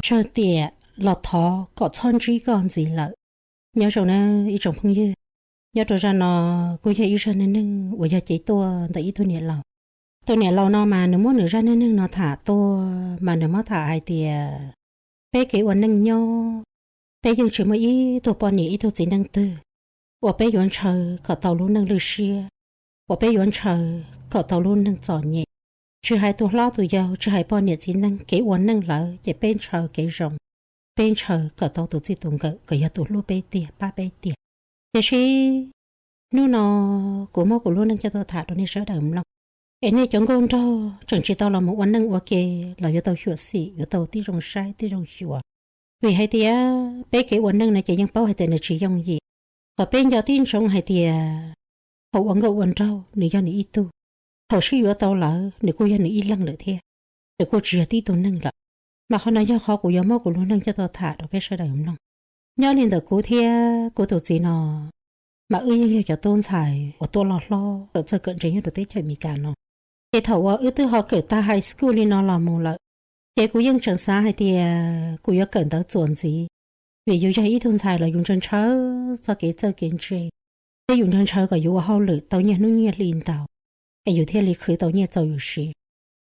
Tsawg tiam los thov kom txhob ntsib koj ntxiv lawm. Nyob zoo nawb ib tsoom phooj ywg, nyob rau zaj no kuj yog ib zaj neej neeg uas yog cev tuaj ntawm ib tug niam laus. Tus niam laus no mas nws muab nws zaj neej neeg no tham tuaj mas nws muab tham hais tias peb kev ua neej nyob, peb yeej tsis muaj ib tug poj niam ib tug txiv neej twg uas peb yuav ntshaw kom tau lub neej lwj siab, uas peb yuav ntshaw kom tau lub neej txom nyem. Tsis hais tus hlob tus yau, tsis hais poj niam txiv neej, kev ua neej lawm ces peb ntshaw kev zoo, peb ntshaw kom tau tus txij tus nkawm kom yog tus hlub peb tiag pab peb tiag. Tiam sis hnub no kuv muab kuv lub neej coj tuaj tham rau nej sawv daws mloog, es nej cov nkauj nraug tseem tsis tau los mus ua neej ua ke los yuav tau xyuam xim, yuav tau tib zoo saib tib zoo xyuas. Vim hais tias peb kev ua neej no ces yeej paub hais tias nws tsis yooj yim. Thaum peb nco tib ntsoov hais tias thaum ua nkauj ua nraug nws yog nws ib tug, thaum sib yuav tau lawm nws kuj yog nws ib leeg lawm thiab, nws kuj tsis yog tib tug neeg lawm. Mas qhov no yog qhov kuv yuav muab kuv lub neej coj tuaj tham rau peb sawv daws mloog. Nyob li ntawm kuv thiab kuv tus txiv no, mas wb yeej yog cov tub ntxhais uas tuaj loj hlob kawm txawj kawm ntse nyob rau teb chaws Amelikas no. Ces thaum uas wb twb ho kawm tag high school li no los mus lawm, ces kuv yeej tseem xav hais tias kuv yuav kawm ntawv txuas ntxiv, vim yus yog ib tug ntxhais los yus ntshaw ntshaw txoj kev txawj kev ntse, thiab yus ntshaw ntshaw kom yus ua hauj lwm tau nyiaj hnub nyiaj hli ntau, es yus thiaj li khwv tau nyiaj txaus yus siv.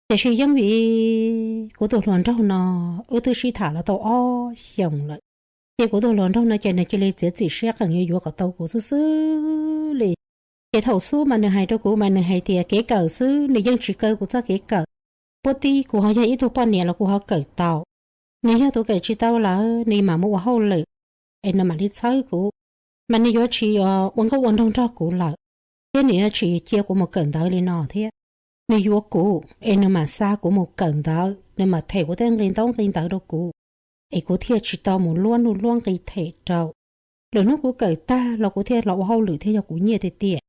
Tiam sis yeej vim kuv tus hluas nraug no, wb twb sib tham los tau ob xyoos lawm, ces kuv tus hluas nraug no ces nws cia li txiav txim siab qees yuav yuav kom tau kuv xwb xwb li. Ces thaum xub mas nws hais rau kuv mas nws hais tias kev kawm xwb, nws yeej tsis kaw kuv txoj kev kawm. Puab tib kuv ho yog ib tug poj niam los kuv ho kawm tau. Nws yog tus kawm tsis tau lawm nws mam mus ua hauj lwm, es nws mam li txhawb kuv. Mas nws yuav tsis ua nkauj ua nraug nrog kuv lawm, thiab nws yuav tsis cia kuv mus kawm ntawv li no thiab. Nws yuav kuv es nws mam xa kuv mus kawm ntawv, nws mam them kuv tej nqi ntaub nqi ntawv rau kuv, es kuv thiaj tsis tau mus luab nuj luab nqi them rau. Lwm hnub kuv kawm tag los kuv thiaj los ua hauj lwm thiaj yog kuv nyiaj tiag tiag,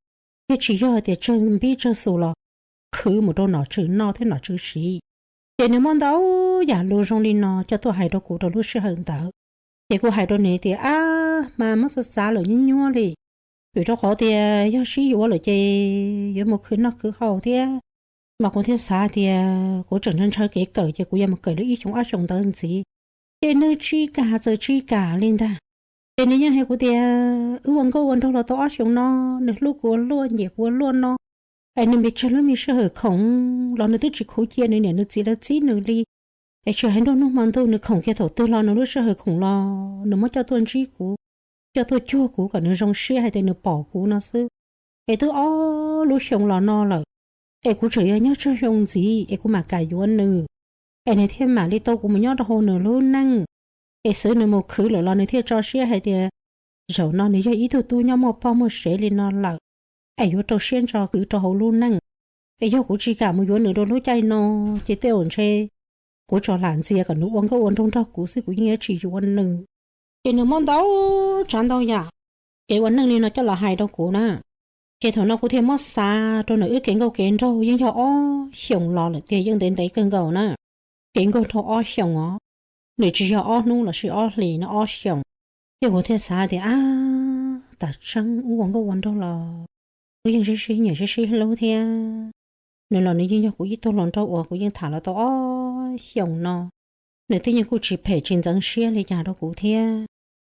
thiaj tsis yog tias tsawg npib tsawg xus los khwv mus rau nom tswv noj thiab nom tswv siv. Ces nws muab ntau yam lus zoo li no coj tuaj hais rau kuv rau lub sij hawm ntawd. Ces kuv hais rau nws tias, ab, mas muab xav xav lawm nyuaj nyuaj li, vim rau qhov tias yog sib yuav lawm ces yuav mus khwv noj khwv haus thiab. Mas kuv thiaj xav tias kuv tseem ntshaw ntshaw kev kawm ces kuv yuav mus kawm li ib xyoos ob xyoos ntawd ntxiv, ces nws tsis kam txawm tsis kam li ntag. Ces nws yeej hais kuv tias wb ua nkauj ua nraug los tau ob xyoos no, nws hlub kuv ua luaj nyiam kuv ua luaj no, es nws pes tsawg lub me sij hawm khoom los nws twb tsis khuv cia nws niam nws txiv lawv txib nws li. Es tsis hais nruab hnub hmo ntuj nws khoom kiag thaum twg los nws lub sij hawm khoom los nws muab coj tuaj ntsib kuv, coj tuaj cuag kuv kom nws zoo siab hais tias nws pom kuv no xwb. Es twb ob lub xyoos los no lawm, es kuv tseem yuav nyob tsawg xyoo ntxiv es kuv mam kam yuav nws, es nws thiaj mam li tau kuv mus nyob rau hauv nws lub neej. Es xwv nws mus khwv lawm los nws thiaj tso siab hais tias zaum no nws yog ib tug tub nyob muaj poj muaj sev li no lawm, es yuav rau siab ntso khwv rau hauv lub neej. Es yog kuv tsis kam mus yuav nws rau lub caij no, ces tej zaum ntshe kuv tso lam ntxias kom nws ua nkauj ua nraug nrog kuv xwb, kuv yeej yuav tsis yuav nws. Ces nws muab ntau tsav ntau yam kev ua neej li no coj los hais rau kuv na. Ces thaum no kuv thiaj muab xav rau nws wb kev nkauj kev nraug yeej yog ob xyoos los lawm tiag, yeej ntev ntev kawg nkaus na. Kev nkauj nraug ob xyoos os, nws tsis yog ob hnub los sis ob hlis no, ob xyoos. Ces kuv thiaj xav tias, ab, tas tseeb wb ua nkauj ua nraug los wb yeej sib sib nyiam sib sib hlub thiab. Nws los nws yeej yog kuv ib tug hluas nraug uas kuv yeej tham los tau ob xyoos no. Nws twb yeej kuj tsis phem tsis ntxeev siab li cas rau kuv thiab.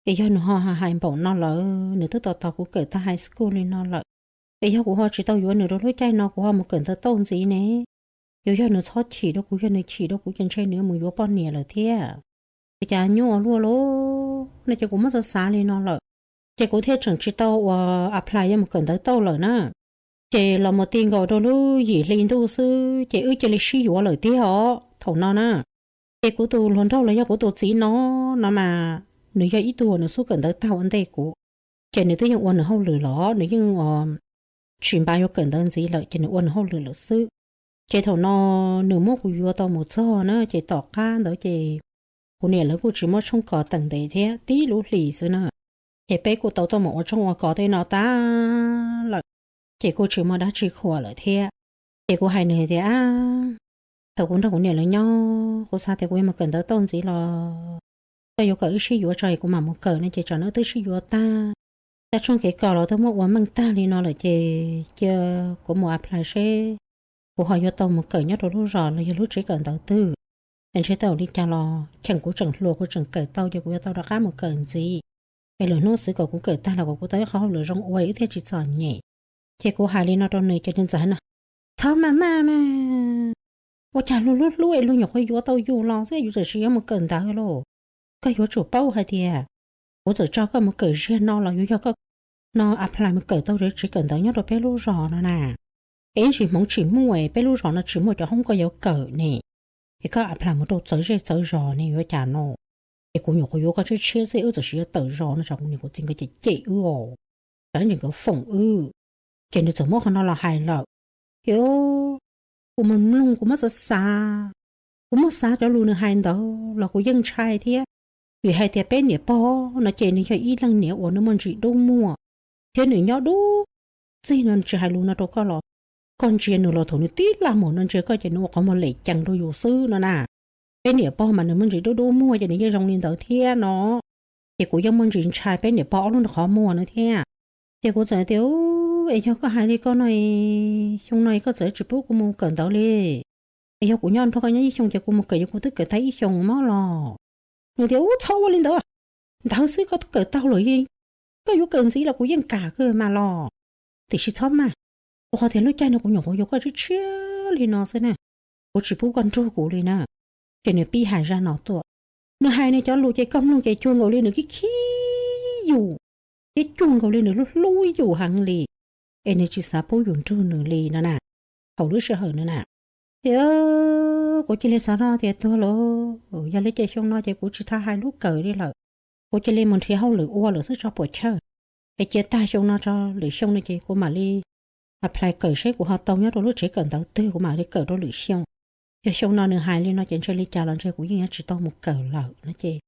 Es yog nws ho hais npaum no lawm, nws twb tos tos kuv kawm tag high school li no lawm, es yog kuv ho tsis tau yuav nws rau lub caij no kuv ho mus kawm ntawv tauj ntxiv ne, yuav yog nws txhob chim rau kuv, yog nws chim rau kuv ces ntshe nws yuav mus yuav poj niam lawm thiab. Ua cas nyuaj ua luaj lauj no, ces kuv muab xav xav li no lawm, ces kuv thiaj tseem tsis tau uas apply yuav mus kawm ntawv tauj lawm na. Ces los mus ti nkaus rau lub yim hli ntuj xwb ces wb cia li sib yuav lawm tiag os thaum no na. Ces kuv tus hluas nraug los yog kuv tus txiv no, no mas nws yog ib tug uas nws xub kawm ntawv tag ua ntej kuv, ces nws twb yeej ua nws hauj lwm los nws yeej tsis npaj yuav kawm ntawv ntxiv lawm ces nws ua nws hauj lwm lawm xwb. Ces thaum no nws muab kuv yuav tau mus txog na, ces tom qab ntawd ces kuv niam lawv kuj tsis muab tshoob kos teem ntev thiab, tib lub hlis xwb na. Ces peb kuj tau tuaj mus ua tshoob ua kos tej no tag lawm, ces kuj tsis muaj dab tsi khuam lawm thiab. Ces kuv hais nws hais tias, thaum kuv nrog kuv niam lawv nyob kuv xav tias kuv yuav mus kawm ntawv tauj ntxiv los koj yuav kom wb sib yuav tso es kuv mam mus kawm no, ces tsam no wb twb sib yuav tag, cov tshoob kev kos los twb muab ua meej tag li no lawm ces cia kuv mus apply seb kuv ho yuav tau mus kawm nyob rau lub zos los yog lub tsev kawm ntawv twg. Es ntshe tau li cas los cheem kuv tseem hluas kuv tseem kawm tau ces kuv yuav tau rov qab mus kawm ntxiv. Es lwm hnub xwv kom kuv kawm tag los kom kuv tau ib qho hauj lwm zoo ua wb thiaj tsis txom nyem. Ces kuv hais li no rau nws ces nws txawm hais no, txhob maj maj mas, ua cas luag hlub hlub es luag nyuam qhuav yuav tau yus los xwb yus txawm sis yuav mus kawm ntawv lauj. Koj yuav tsum paub hais tias kuv txawm tso koj mus kawm ziag no los yuav yog koj no apply mus kawm tau tsev kawm ntawv nyob rau peb lub zos no na. Es ib ntsis hmoov tsis muaj es peb lub zos no tsis muaj cov hoob koj yuav kawm ne, es koj apply mus rau txawv zej txawv zos ne yuav cas no. Es kuv nyuam qhuav yuav koj tshiab tshiab xwb wb txawm sis yuav tawm zos no tsam kuv niam kuv txiv nkawd cem cem wb os, tsam ib ntsis nkawd foom wb. Ces nws txawm muab qhov no los hais lawm. Ces kuv mus mloog kuv muab xav xav, kuv muab xav cov lus nws hais ntawd los kuv yeej ntshai thiab. Vim hais tias peb niam pog no ces nws yog ib leej niam uas nws muaj ntsis dub muag, thiab nws nyob dub txig no nws tsis hais lus no rau koj los koj ntsia nws los thaum nws tib laj mus no ntsia koj ces nws ua qhov muag lem cees rau yus xwb no na. Peb niam pog mas nws muaj ntsis dub dub muag ces nws yeej zoo li ntawd thiab no. Ces kuv yeej muaj ntsis ntshai peb niam pog ob lub qhov muag no thiab. Ces kuv txawm tias, es yog koj hais li koj no, xyoo no koj txawm tsis pub kuv mus kawm ntawv li. Es yog kuv nyob nrog koj nyob ib xyoos ces kuv mus kawm yus kuv twb kawm tag ib xyoos mob los. Nws tias, ub, txhob ua li ntawd, ntawd xwb koj kawm tag lawm, koj yuav kawm ntxiv los kuv yeej kam kawg mas los. Tiam sis txhob maj, ua qhov tias lub caij no kuv nyuam qhuav yuav koj tshiab tshiab li no xwb na, kuv tsis pub koj nrug kuv li na. Ces nws pib hais zaj no tuaj. Nws hais nws cov lus ces koj mloog ces cuag nkaus li nws khib khib yus thiab cuag nkaus li nws hlub hlub yus heev li, es nws tsis xav pub yus nrug nws li no na, thaum lub sij hawm no na. Ces kuv cia li xav no tias tuag lauj, yog li ces xyoo no ces kuv tsis tau hais lub kawm li lawm, kuv cia li mus nrhiav hauj lwm ua lawm xwb tso puas chawj. Es cia tag xyoo no tso, lwm xyoo no ces kuv mam li apply kawm seb kuv ho tau nyob rau lub tsev kawm ntawv twg kuv mam li kawm rau lwm xyoo. Yog xyoo no nws hais li no ces ntshe li cas los ntshe kuv yeej yuav tsis tau mus kawm lawm no ces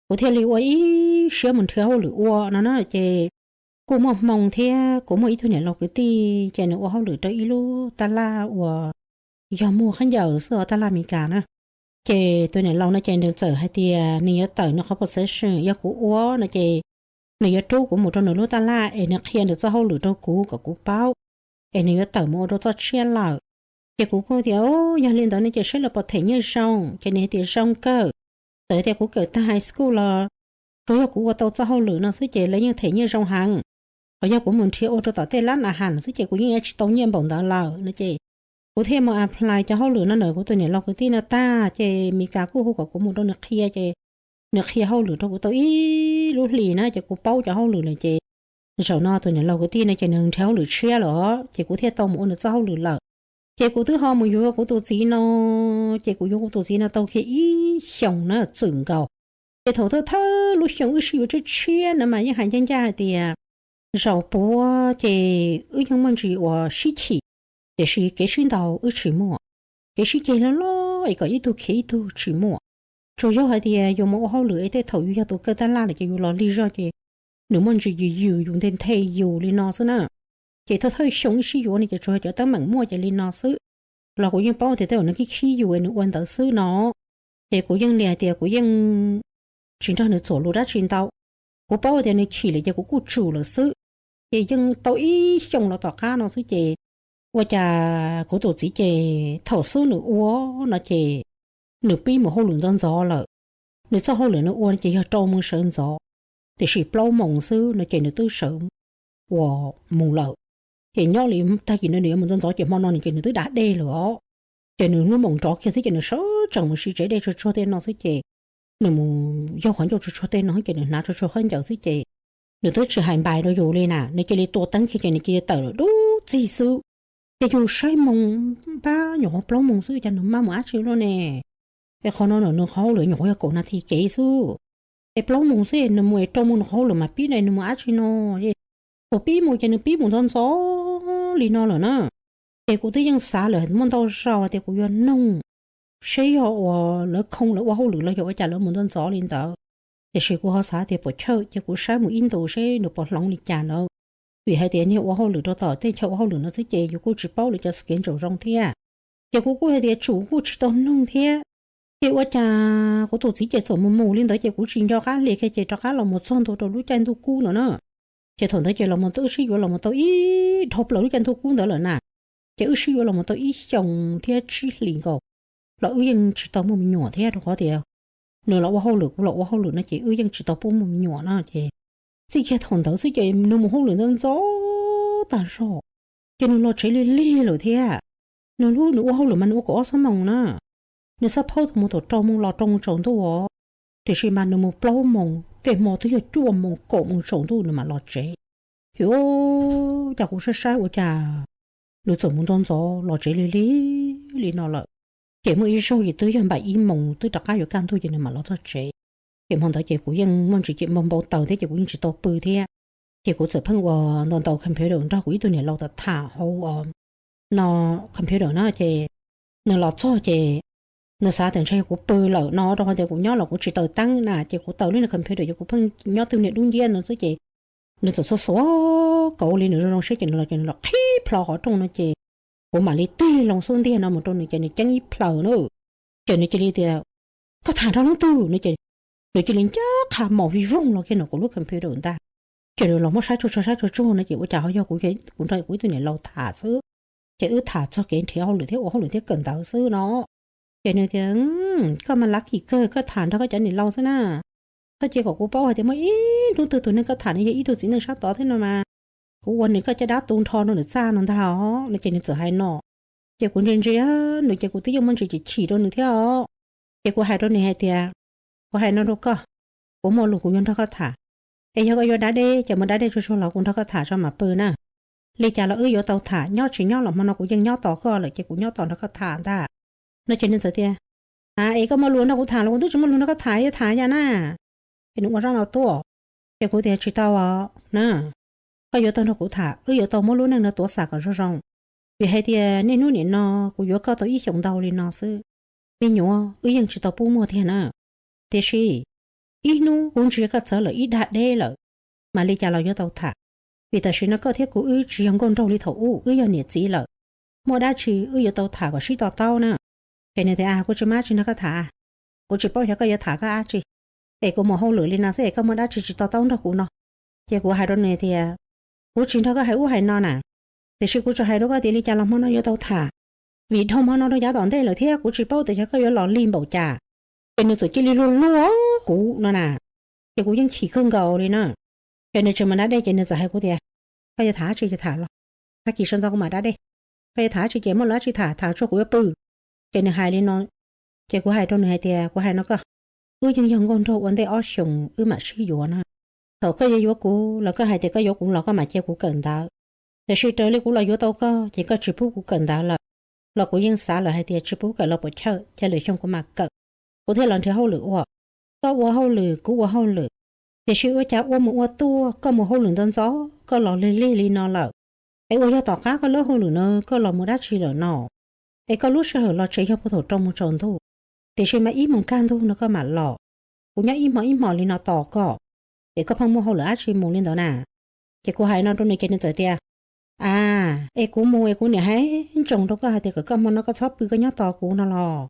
kuv thiaj li ua ib siab mus nrhiav hauj lwm ua no na. Ces kuj muaj hmoo thiab kuv muaj ib tug niam laus kwv tij ces nws ua hauj lwm rau ib lub taj laj uas yog muag khaub ncaws xwb os, taj laj Amelikas na. Ces tus niam laus no ces nws txawm hais tias nws yuav tawm nws qhov position, yog kuv ua no ces nws yuav rub kuv mus rau nws lub taj laj es nws qhia nws txoj hauj lwm rau kuv kom kuv paub, es nws yuav tawm mus ua rau txoj tshiab lawm. Ces kuv kuj tias, yog li ntawd no ces saib lawv puas them nyiaj zoo. Ces nws hais tias zoo kawg, txawm tias kuv kawm tag high school los tsuas yog kuv ua tau txoj hauj lwm no xwb ces lawv yeej them nyiaj zoo heev. Qhov yog kuv mus nrhiav ua rau tom tej lab na has xwb ces kuv yeej yuav tsis tau nyiaj npaum ntawd lawm no ces kuv thiaj mus apply cov hauj lwm no ntawm kuv tus niam laus kwv tij no tag ces Amelikas kuj hu kom kuv mus rau nws qhia ces nws qhia hauj lwm rau kuv tau ib lub hlis na ces kuv paub cov hauj lwm lawm ces zaum no tus niam laus kwv tij no ces nws nrhiav hauj lwm tshiab lawm ces kuv thiaj tau mus ua nws txoj hauj lwm lawm. Ces kuv twb ho mus yuav kuv tus txiv no, ces kuv yuav kuv tus txiv no tau kiag ib xyoos na txwm nkaus. Ces thaum thawj thawj lub xyoo wb sib yuav tshiab tshiab no mas yeej hais ncaj ncaj hais tias zaum puav ces wb yeej muaj ntsis uas sib chim, tiam sis kev sib ntaus wb tsis muaj, kev sib ceg loj loj es kom ib tug khiav ib tug tsis muaj. Tsuas yog hais tias yus mus ua hauj lwm es tej thaum yus yog tus kawg taj laj lawm ces yus los lig zog ces nws muaj ntsis yws yws yus nthe nthe yus li no xwb na. Ces thawj thawj xyoo wb sib yuav no ces tsuas yog cov teeb meem muaj ces li no xwb. Los kuv yeej paub tias tej zaum nws khib khib yus es nws ua ntawd xwb no. Ces kuv yeej li hais tias kuv yeej tsis nrog nws txuam lus dab tsi ntau. Kuv paub tias nws chim lawm ces kuv kuj tsum lawm xwb. Ces yeej tau ib xyoos los tom qab no xwb ces ua cas kuv tus txiv ces thaum xub nws ua no ces nws pib mus hauj lwm ntxov ntxov lawm. Nws txoj hauj lwm nws ua ces yog rau moos sawv ntxov, tiam sis plaub moos xwb no ces nws twb sawv ua mus lawm. Ces nyob li tag kis no nws yuav mus ntxov ntxov ces hmo no nws ces nws twb da dej lawm os. Ces nws lub moos nrov kiag xwb ces nws sawv tsees mus siv tsev dej tsuag tsuag tej no xwb ces nws mus yog qhov ncauj tsuag tsuag tej no ces nws hnav tsuag tsuag khaub ncaws xwb ces nws twb tsis hais npais rau yus li na, nws cia li tua teeb kiag ces nws cia li tawm lawm dub txig xwb. Ces yus saib moos, pab nyuam qhuav plaub moos xwb cas nws maj mus dab tsi luaj ne? Es qhov no nws qhov hauj lwm nyuam qhuav yog kaum nas this kev xwb. Es plaub moos xwb nws mus es rau moos nws qhov hauj lwm mas pib ne nws mus dab tsi no? Thaum pib mus ces nws pib mus ntxov ntxov li no lawm na. Ces kuv twb yeej xav lawm muaj ntau zaus tias kuv yuav noog seb yog uas lawv khoo lawv ua hauj lwm los yog ua cas lawv mus ntxov ntxov li ntawd. Tiam sis kuv ho xav tias puas chawj ces kuv saib mus ib ntus seb nws puas hloov li cas lawm. Vim hais tias niag ua hauj lwm rau tom tej chaw ua hauj lwm no xwb ces yus kuj tsis paub lawv cov schedule zoo thiab. Ces kuv kuj hais tias tsum kuj tsis tau noog thiab. Ces ua cas kuv tus txiv ces txawm mus mus li ntawd ces kuv tsis nco qab li kiag ces rov qab los mus txog ntua rau lub caij ntuj kub no na. Ces thaum ntawd ces los mus wb sib yuav los mus tau ib dhau plaws lub caij ntuj kub ntawd lawm na. Ces wb sib yuav los mus tau ib xyoos thiab tsib hlis nkaus. los wb yeej tsis tau muaj me nyuam thiab, rau qhov tias nws los ua hauj lwm, kuv los ua hauj lwm no ces wb yeej tsis tau pub muaj me nyuam no ces txij kiag thaum ntawd xwb ces nws mus hauj lwm ntxov ntxov tag zog, ces nws los tsev lig lig lawm thiab. Nws lub, nws ua hauj lwm mas nws ua kaum ob xuab moos na, nws xab phaub thaum mus thaum rau moos los rau moos tsaus ntuj os, tiam sis mas nws mus plaub moos tej hmo twb yog cuaj moos kaum moos tsaus ntuj nws mam los tsev. Ces ua cas kuv saib saib ua cas nws txawm mus ntxov ntxov los tsev lig lig li no lawm. Ces muaj ib zaug ces twb yog npaum ib moos twb rov qab yuav kaj ntug ces nws mam los txog tsev. Ces hmo ntawd ces kuv yeej muaj ntsis cem npau npau taws thiab ces kuv yeej tsis tau pw thiab. Ces kuv txawm pheej ua ntaus ntaus computer nrog kuv ib tug niam laus tham hauv no computer na ces nws los txog ces nws xav tias ntshe yog kuv pw lawm no rau qhov tias kuv nyob los kuv tsis taws teeb na ces kuv taws lub niag computer ces kuv pheej nyob twg niag dub nciab no xwb ces nws txawm xuav xuav kauv li nws zoo zoo siab ces nws los ces nws los qhib plho qhov rooj no ces kuv mam li tig loo xub ntiag no mus rau nws ces nws ceeb ib plhaws na. Ces nws cia li tias, koj tham nrog leej twg no ces nws cia li ncaj qha mos vij voog los kiag ntawm kuv lub computer ntag. Ces nws los muab saib tsuag tsuag saib tsuag tsuag no ces ua cas ho yog kuv, kuv nrog kuv ib tug niam laus tham xwb. Ces wb tham txog kev nrhiav hauj lwm thiab ua hauj lwm thiab kawm ntawv xwb no. Ces nws tias, koj mas lucky kawg, koj tham nrog koj cov niam laus xwb na. Koj cia kom kuv paub hais tias muaj ib hnub twg tus neeg koj tham no yog ib tug txiv neej sab tod thiab no mas kuv ua nws koj caj dab tu nrho rau nws txaj no ntag os no ces nws txawm hais no. Ces kuv ntsia ntsia nws ces kuv twb yeej muaj ntsis chim chim rau nws thiab os. Ces kuv hais rau nws hais tias, kuv hais no rau koj, kuv muaj lus kuv yuav nrog koj tham. Es yog koj yuav da dej ces mus da dej tsuag tsuag los kuv nrog koj tham tso mam pw na. Li cas los wb yuav tau tham, nyob tsis nyob los hmo no kuv yeej nyob tos koj lawm ces kuv nyob tos nrog koj tham ntag. No ces nws txawm tias, a es koj muaj lus nrog kuv tham los kuv twb tsis muaj lus nrog koj tham, yuav tham yam na. Ces nws ua zaj no tuaj. Ces kuv tias tsis tau os na, koj yuav tau nrog kuv tham, wb yuav tau muab lub neej no tuav xam kom zoo zoo. Vim hais tias niaj hnub nim no kuv yuav koj tau ib xyoos ntau li no xwb, me nyuam wb yeej tsis tau pub muaj tiag na. Tiam sis ib hnub kuv ntsia koj txawv lawm ib dag deb lawm, mam li cas los yuav tau tham. Vim tam sim no koj thiab kuv wb tsis yog nkauj nraug li thaum ub, wb yog niam txiv lawm. Muaj dab tsi wb yuav tau tham kom sib to taub na. Ces nws tias, a kuv tsis muaj dab tsi nrog koj tham, kuv tsis paub xyov koj yuav tham koj dab tsi. Es kuv mus hauj lwm li no xwb es koj muaj dab tsi tsis to taub nrog kuv no. Ces kuv hais rau nws tias, kuv tsis nrog koj hais ub hais no na, tiam sis kuv tsuas hais rau koj tias li cas los hmo no yuav tau tham, vim dhau hmo no rau yav tom ntej lawm thiab kuv tsis paub tias xyov koj yuav los lig npaum cas. Ces nws txawm cia li luag luag kuv no na, ces kuv yeej chim kawg nkaus li na. Ces nws tseem mus da dej ces nws txawm hais kuv tias, koj yuav tham dab tsi ces tham los, tag kis sawv ntxov kuv mam da dej. Koj yuav tham dab tsi ces muaj lus dab tsi tham, tham tsuag kuv yuav pw. Ces nws hais li no, ces kuv hais rau nws hais tias, kuv hais no koj, wb yeej yog nkauj nraug ua ntej ob xyoos wb mam sib yuav na. Thaum koj yuav yuav kuv los koj hais tias koj yuav kuv los koj mam cia kuv kawm ntawv. Tiam sis raws li kuv los yuav tau koj ces koj tsis pub kuv kawm ntawv lawm, los kuv yeej xav lawm hais tias tsis pub kawm los puas chawj, ces lwm xyoo kuv mam kawm, kuv thiaj los nrhiav hauj lwm ua. Koj ua hauj lwm kuv ua hauj lwm, tiam sis ua cas ua mus ua tuaj koj mus hauj lwm ntxov ntxov koj los lig lig li no lawm, es ua yog tom qab koj lub hauj lwm no koj los mus dab tsi lawm no? Es koj lub sij hawm los tsev yog puag thaum rau mus tsaus ntuj, tiam sis mas ib moos kaj ntug no koj mam los. Kuv nyob ib hmos ib hmos li no tos koj, es koj pheej muaj hauj lwm dab tsi mus li ntawd na? Ces kuv hais no rau nws ces nws txawm tias, a, es kuv mus es kuv niam hais ntsoov rau koj hais tias kom koj hmo no koj txhob pw koj nyob tos kuv no los?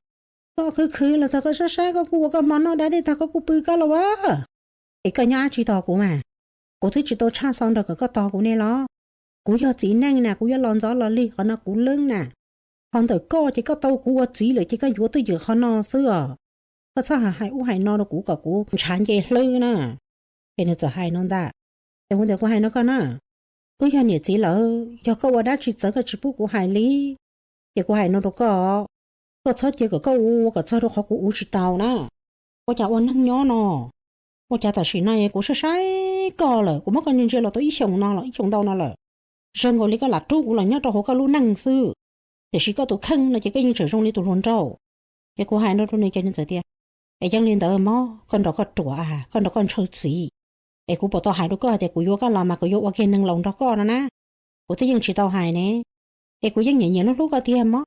Koj khwv khwv los txog koj sab sab koj kuj ua koj hmo noj da dej tag koj kuj pw koj los as. Es koj nyob dab tsi tos kuv mas? Kuv twb tsis tau tshaj xov nrog kom koj tos kuv ne los. Kuv yog txiv neej na kuv yuav los ntxov los lig qhov no kuv leeb na. Qhov ntawm koj ces koj tau kuv ua txiv lawm ces koj yuav twj ywm qhov no xwb os. Koj txhob hais ub hais no rau kuv kom kuv ntshav nce hlwb na. Ces nws txawm hais no ntag. Ces kuv tias kuv hais no koj na, wb yog niam txiv lawm yog koj ua dab tsi txawv koj tsis pub kuv hais li, ces kuv hais no rau koj, koj txhob cia kom koj ua kom txog rau qhov kuv uv tsis tau na. Ua cas ua neeg nyob no, ua cas tam sim no kuv saib saib koj lawm kuv muab koj ntsia ntsia los tau ib xyoos no los ib xyoos ntau no lawm, zoo nkaus li koj lam rub kuv los nyob rau hauv koj lub neej xwb. Tiam sis koj tus kheej no ces koj yeej tseem zoo li tus hluas nraug. Ces kuv hais no rau nws ces nws txawm tias, es yeej li ntawd mog, koj nrog koj ruam, koj nrog koj ntshaw txim. Es kuv puas tau hais rau koj hais tias kuv yuav koj los mas kuv yuav ua kiag neeg laus nrog koj no na? Kuv twb yeej tsis tau hais ne. Es kuv yeej nyiam nyiam hlub hlub koj tiag mog.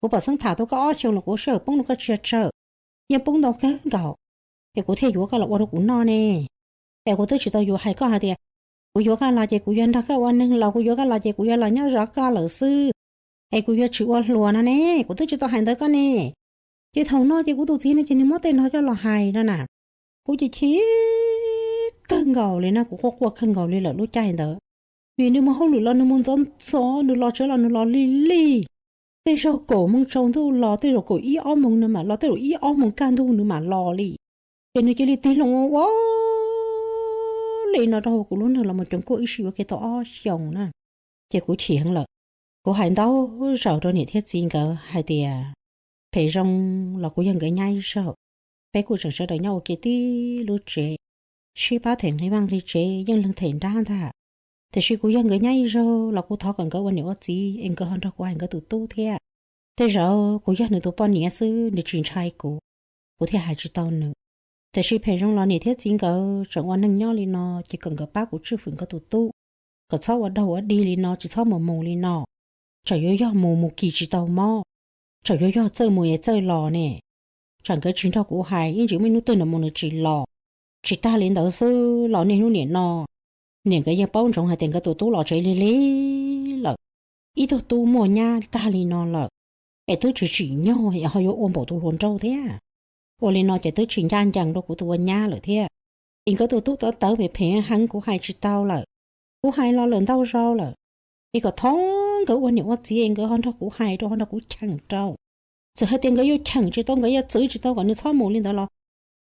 Kuv pom xeeb tham tau koj ob xyoos los kuv sij hawm poob rau koj tsiaj tsawm, yeej poob ntau kawg nkaus, es kuv thiaj yuav koj los ua rau kuv noj ne. Es kuv twb tsis tau yuav hais koj hais tias, kuv yuav koj los ces kuv yuav nrog koj ua neeg laus, kuv yuav koj los ces kuv yuav los nyob zov koj lawm xwb, es kuv yuav tsis ua hluas no ne, kuv twb tsis tau hais ntawd koj ne. Ces thaum no ces kuv tus txiv no ces nws muab tej no coj los hais no na, kuv ces chim kawg nkaus li na, kuv quaj quaj kawg nkaus li lawm lub caij ntawd. Vim nws mus hauj lwm los nws mus ntxov ntxov, nws los tsev los nws los lig lig, Tej zaug kaum moos tsaus ntuj los, tej zaum kaum ib ob moos nws mam los, tej zaum ib ob moos kaj ntug nws mam los li. Ces nws cia li tig loo ua li no rau hauv kuv lub neej los mus coom kuaj ib sij yuav kiag tau ob xyoos na. Ces kuv chim heev lawm. Kuv hais ntau zaus rau niam thiab txiv nkawd hais tias, phem zoo los kuv yog nkawd nyab ib zaug, peb kuj tseem sawv daws nyob ua ke tib lub tsev, sib pab them nqi vaj nqi tsev, yeej leeg them nrab ntag. Tiam sis kuv yog nkawd nyab ib zaug los kuv thov kom nkawd ua niam ua txiv es nkawd ho nrog kuv hais nkawd tus tub thiab. Tej zaum kuv yog nws tus poj niam xwb, nws tsis ntshai kuv, kuv thiaj hais tsis tau nws. Tiam sis phem zoo los niam thiab txiv nkawd tseem ua neej nyob li no, ces kom nkawd pab kuv tswj hwm nkawd tus tub, kom txhob ua daug ua dig li no, tsis txhob mus mus li no. Tsam yuav yog mus mus kis tsis tau mob, tsam yuav yog txawj mus es txawj los ne. Tsam nkawd tsis nrog kuv hais, ib ntsis muaj ib hnub twg nws mus nws tsis los. Tsis tag li ntawd xwb los niaj hnub nim no, niam nkawd yeej paub ntsoov hais tias nkawd tus tub los tsev lig lig lawm. Ib tug tub muaj nyab tag li no lawm, es twb tsis tsim nyog es ho yuav ua npaum tus hluas nraug thiab. Ua li no ces twb tsis ncaj ncees rau kuv tus ua nyab lawm thiab. Es nkawd tus tub tawv tawv phem phem heev, kuv hais tsis tau lawm. Kuv hais los lawm ntau zaus lawm, es kom thov nkawd ua niam ua txiv nkawd ho nrog kuv hais rau, ho nrog kuv cheem rau. Txawm hais tias nkawd yuav cheem tsis tau, nkawd yuav txwv tsis tau kom nws txhob mus li ntawd los,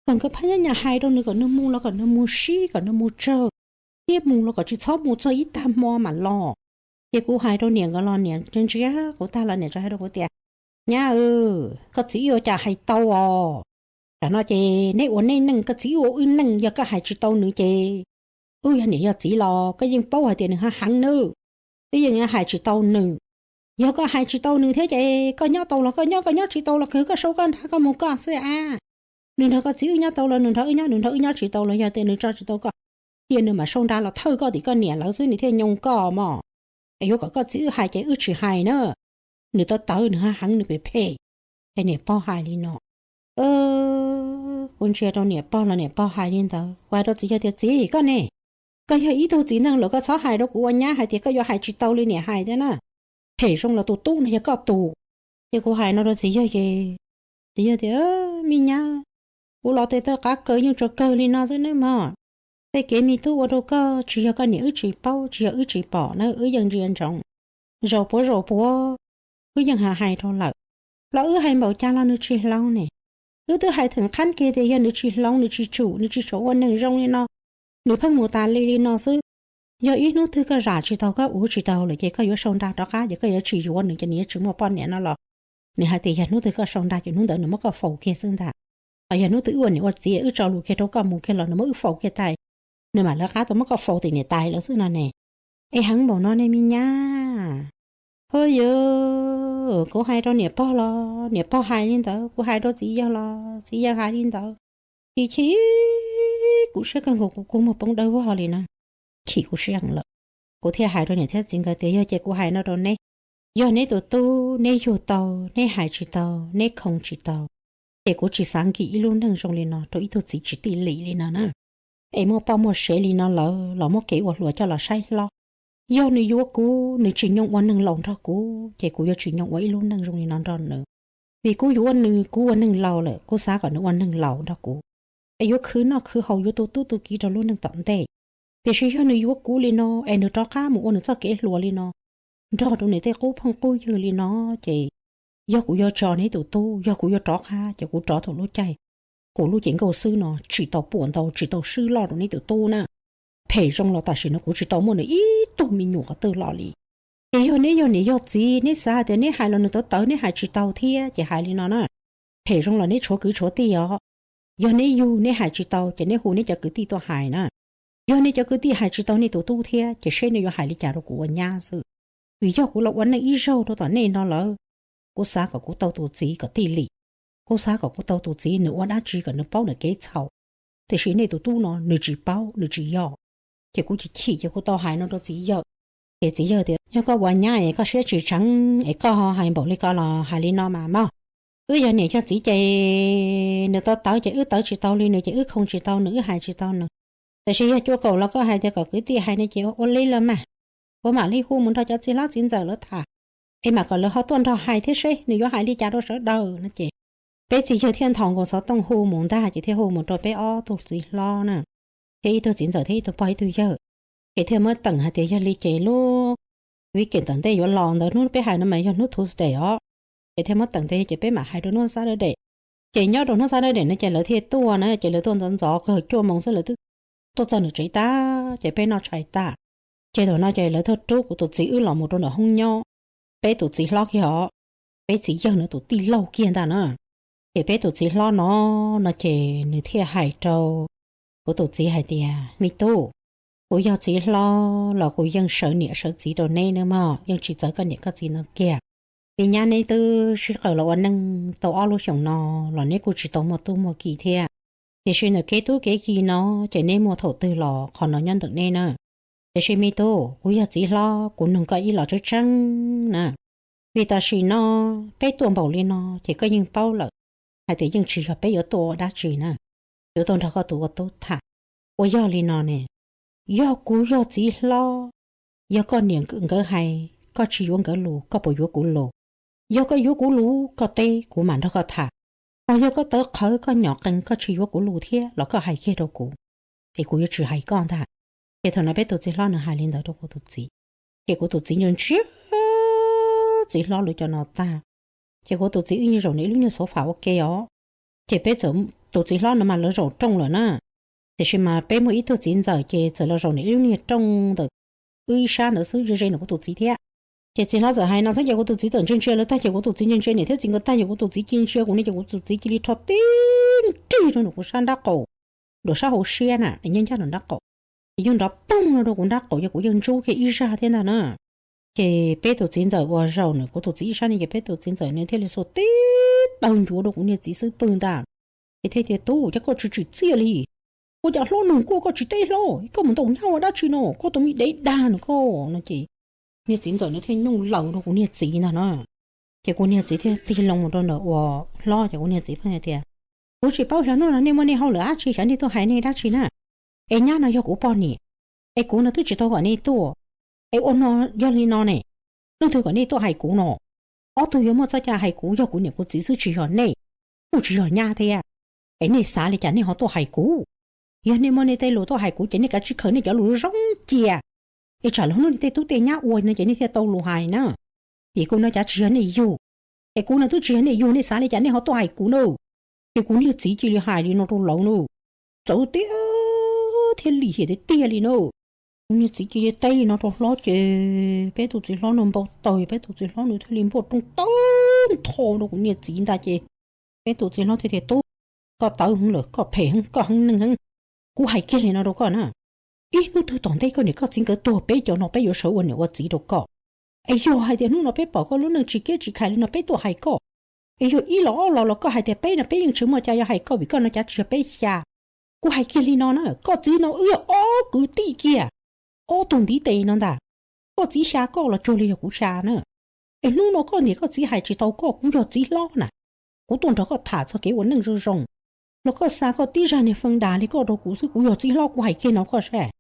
kom nkawd phab nyab nyam hais rau nws kom nws mus los kom nws mus sib, kom nws mus tsawg, thiab mus los kom tsis txhob mus txog ib tag hmo mam los. Ces kuv hais rau niam nkawd los niam ntsia ntsia kuv tag los niam txawm hais rau kuv tias, nyab, koj txiv wb ua cas hais tau os. Tam no ces neb ua neb neej, koj txiv wb ua wb neej, yog koj hais tsis tau nws ces wb yog niam yog txiv los koj yeej paub hais tias nws ho heev nawb. Wb yeej hais tsis tau nws. Yog koj hais tsis tau nws thiab ces koj nyob tau los koj nyob, koj nyob tsis tau los kawg koj sau koj nrad koj mus koj xwb a. Nws nrog koj txiv wb nyob tau los nws nrog wb nyob, nws nrog wb nyob tsis tau los yog tias nws tso tsis tau koj, cia nws mam sau nra los thawj koj tim koj niam lawv xwb, nws thiaj nyoo koj mog. Es yuav kom koj txiv wb hais ces wb tsis hais na. Nws tawv tawv, nws ho heev, nws phem phem. Es niam pog hais li no. Kuv ntsia rau niam pog los niam pog hais li ntawd, kuv hais rau txiv yawg tias, txiv, koj ne, koj yog ib tug txiv neej lawm koj txhob hais rau kuv ua nyab hais tias koj yuav hais tsis tau li niam hais thiab na. Phem zoo los tus tub no yog koj tus. Ces kuv hais no rau txiv yawg ces txiv yawg tias, me nyab, kuv los tes taw qav kaws yeej tsuas kawg li no xwb nawb mog. Tej kev me tub ua rau koj tsis yog koj niam wb tsis paub, tsis yog wb tsis pom na, wb yeej ntsia ntsoov. Zaum puav zaum puav, wb yeej hais hais rau lawm, los wb hais npaum cas los nws tsis hloov ne. Wb twb hais theem qhab kiag tias yog nws tsis hloov, nws tsis tsum, nws tsis tshua ua neeg zoo li no, nws pheej mus tas li li no xwb. Yog ib hnub twg koj zam tsis tau, koj uv tsis tau lawm ces koj yuav sau nra rov qab, ces koj yuav tsis yuav nws ces nws yuav tsis muaj poj niam no los, nws hais tias yog hnub twg koj sau nra ces hnub ntawd nws muab koj faus kiag xwb ntag. Ho yog hnub twg wb ua niam ua txiv wb tso lus kiag rau koj mus kiag los nws muab wb faus kiag tas, nws mam lawv qab tuaj muab koj faus tim niam tais lawv xwb no ne. Es heev npaum no ne me nyab. Ho yog kuv hais rau niam pog los niam pog hais li ntawd, kuv hais rau txiv yawg los txiv yawg hais li ntawd. Chim chim kuv siab kawg nkaus, kuv kua muag poob dawb vog li na. Chim kuv siab heev lawm. Kuv thiaj hais rau niam thiab txiv nkawd tias yog ces kuv hais no rau neb, yog neb tus tub neb yug tau, neb hais tsis tau, neb khoo tsis tau, ces kuv tsis xav nkim ib lub neej zoo li no rau ib tug txiv tsis tij lim li no na. Es muaj poj muaj sev li no lawm los muab kev ua hluas coj los saib hlob. Yog nws yuav kuv, nws tsim nyog ua neeg laus nrog kuv ces kuv yuav tsim nyog ua ib lub neej zoo li no nrog nws. Vim kuv yuav nws, kuv ua neeg laus lawm, kuv xav kom nws ua neeg laus nrog kuv, es yuav khwv noj khwv haus, yuav tu tub tu kiv rau lub neej tom ntej. Tiam sis yog nws yuav kuv li no es nws rov qab mus ua nws txoj kev hluas li no, nrog rau nws tej qub phooj qub ywg li no, ces yog kuv yuav tso neb tus tub, yog kuv yuav rov qab ces kuv rov thaum lub caij kuv lub cev nkauj xwb no tsis tau puas ntau, tsis tau swb loj rau neb tus tub na. Phem zoo los tam sim no kuv tsis tau muaj nws ib tug me nyuam qhov twg los li. Ces yog neb yog niam yog txiv, neb xav tias neb hais los nws tawv tawv, neb hais tsis tau thiab ces hais li no na. Phem zoo los neb tshuav kwv tshuav tij os. Yog neb yug neb hais tsis tau ces neb hu neb cov kwv tij tuaj hais na. Yog neb cov kwv tij hais tsis tau nej tus tub thiab ces seb nej yuav hais li cas rau kuv ua nyab xwb. Vim yog kuv los ua neej ib zaug rau tom nej no lawm, kuv xav kom kuv tau tus txiv kom tij lim. Kuv xav kom kuv tau tus txiv nws ua dab tsi kom nws paub nws kev txhaum. Tiam sis nej tus tub no nws tsis paub, nws tsis yog. Ces kuv chim chim ces kuv tau hais no rau txiv yawg. Ces txiv yawg tias yog koj ua nyab es koj siab tsis tseev es koj ho hais npaum li ko los hais li no mas mog. Wb yog niam yog txiv ces nws tawv tawv ces wb tawv tsis tau li nws ces wb khoo tsis tau nws, wb hais tsis tau nws. Tiam sis yog cua kaum los koj hais tias kom kwv tij hais no ces ua li los mas, kuv mam li hu mus nrog cov txiv hlob txiv ntxawm lawv tham, es mam kom lawv ho tuaj nrog hais thiab seb nws yuav hais li cas rau sawv daws no ces peb txiv yawg thiaj nthos nkaus xov tooj hu mus ntag ces thiaj hu mus rau peb ob tug txiv hlob na, thiab ib tug txiv ntxawm thiab ib tug pog ib tug yawg. Ces thiaj muab teem hais tias yog li ces lub weekend tom ntej yuav los ntawd, hnub peb hais no mas yog hnub Tuesday os. ces thiaj muab teem tes ces peb mam hais rau hnub xab dawb dem. Ces nyob rau hnub xab dawb dem no ces lawv thiaj tuaj na, ces lawv tuaj ntxov ntxov kawg cuaj moos xwb lawv twb tuaj txog nws tsev tag ces peb noj tshais tag. Ces thaum no ces lawv thiaj rub kuv tus txiv wb los mus rau ntawm hoob nyob, peb tus txiv hlob kiag os, peb txiv yawg no tus tij laug kiag ntag na. Ces peb tus txiv hlob no, no ces nws thiaj hais rau kuv tus txiv hais tias, me tub, kuv yog txiv hlob los kuv yeej sawv niam sawv txiv rau neb nawb mog, yeej tsis txawv koj niam koj txiv no kiag. Vim nyab neb twb sib qawm los ua neej tau ob lub xyoos no los neb kuj tsis tau muaj tub muaj ki thiab. Tiam sis ntawm kev tub kev ki no ces neb muaj thaum twg los qhov no nyob ntawm neb na. Tiam sis me tub, kuv yog txiv hlob kuv nug koj ib los tseeb tseeb na. Vim tam sim no peb tuaj npaum li no ces koj yeej paub lawm hais tias yeej tsis yog peb yuav tuaj ua dab tsi na, yuav tuaj nrog koj tus ua tub tham. Ua yog li no ne, yog kuv yog txiv hlob, yog koj niam nkawd hais koj tsis yuav nkawd lus koj puas yuav kuv lus? Yog koj yuav kuv lus koj teb kuv mam nrog koj tham, ho yog koj tawv qhawv koj nyom qees koj tsis yuav kuv lus thiab los koj hais kiag rau kuv, es kuv yuav tsis hais koj ntag. Ces thaum no peb tus txiv hlob nws hais li ntawd rau kuv tus txiv, ces kuv tus txiv ntsia ntsia txiv hlob lawv cov no tag, ces kuv tus txiv wb zaum nws ib lub niag xov fam ua ke os. Ces peb txawm, tus txiv hlob no mas lawv zaum rooj lawm na, tiam sis mas peb muaj ib tug txiv ntxawm ces txawm los zaum nws ib lub niag rooj ntawm wb ib sab ntawd xwb ze ze nws kuv tus txiv thiab. Ces txiv hlob txawm hais no xwb ces kuv tus txiv txawm ntsia ntsia lawv tag ces kuv tus txiv ntsia ntsia niam thiab txiv nkawd tag ces kuv tus txiv cia li ntsia kuv no ces kuv tus txiv cia li rho tib nrig rau nws kuv sab nrab qaum, nram sab hauv siab na, nyob ncaj nram nrab qaum, ces yeej nrov poog no rau kuv nrab qaum ces kuv yeej ntsub kiag ib zaj thiab ntag na. Ces peb tus txiv ntxawm uas zaum nws kuv tus txiv ib sab ne ces peb tus txiv ntxawm nws thiaj li xuas tib tawg ncuav rau kuv niag txiv xub pwg ntag. Ces thiaj tias, tub, cas koj tsis tsim txiaj li? Ua cas hlob nug koj koj tsis teb hlob? Koj mus ntaus nyab ua dab tsi no? Koj tus me dev dag no koj no ces niag txiv ntxawm nws thiaj nyooj laws rau kuv niag txiv ntag na. Ces kuv niag txiv thiaj tig loo mus rau ntawm uas hlob ces kuv niag txiv pheej hais tias, kuv tsis paub xyov hnub no nej muaj nej hauj lwm dab tsi, xyov nej tuaj hais nej dab tsi na. Es nyab no yog kuv poj niam, es kuv no twb tsis tau kom nej tuaj. Es ua no yog li no ne, leej twg kom nej tuaj hais kuv no? Ob tug yuav muaj txoj cai hais kuv yog kuv niam kuv txiv xwb tsis yog nej, kuj tsis yog nyab thiab. Es nej xav li cas nej ho tuaj hais kuv? Yog nej muaj nej tej lus tuaj hais kuv ces nej kav tsij khaws nej cov lus zoo cia, es tsam lwm hnub nej tej tub tej nyab ua no ces nej thiaj tau lus hais na. Vim kuv no cav tsis yog nej yug, es kuv no twb tsis yog nej yug, nej xav li cas nej ho tuaj hais kuv na? Ces kuv niag txiv cia li hais li no rau lawv na, txawv tiag thiab lim hiam tiag tiag li na. Kuv niag txiv cia li teb li no rau hlob ces peb tus txiv hlob nws npau taws, peb tus txiv hlob nws thiaj li npuaj rooj tawg ntho rau kuv niag txiv ntag ces peb tus txiv hlob thiaj tias, tub, koj tawv heev lawm, koj phem heev, koj heev neeg heev. Kuv hais kiag li no rau koj na, ib hnub twg tom ntej koj niam koj txiv nkawd tuag peb cov no peb yuav sawv ua niam ua txiv rau koj. Es yog hais tias hnub no peb pom koj lub neej tsis kiab tsis khais li no peb tuaj hais koj, es yog ib los ob los los koj hais tias peb no peb yeej tsis muaj cai yuav hais koj vim koj no cav tsis yog peb xya. Kuv hais kiag li no na, koj txiv no wb yog ob kwv tij kiag, ob tug ntiv tes no ntag. Koj txiv xya koj los cuag li yog kuv xya na. Es hnub no koj niam koj txiv hais tsis tau koj, kuv yog txiv hlob na, kuv tuaj nrog koj tham txog kev ua neej zoo zoo, los koj xa koj tib zaj niag feej das li koj rau kuv xwb. Kuv yog txiv hlob kuv hais kiag no koj saib,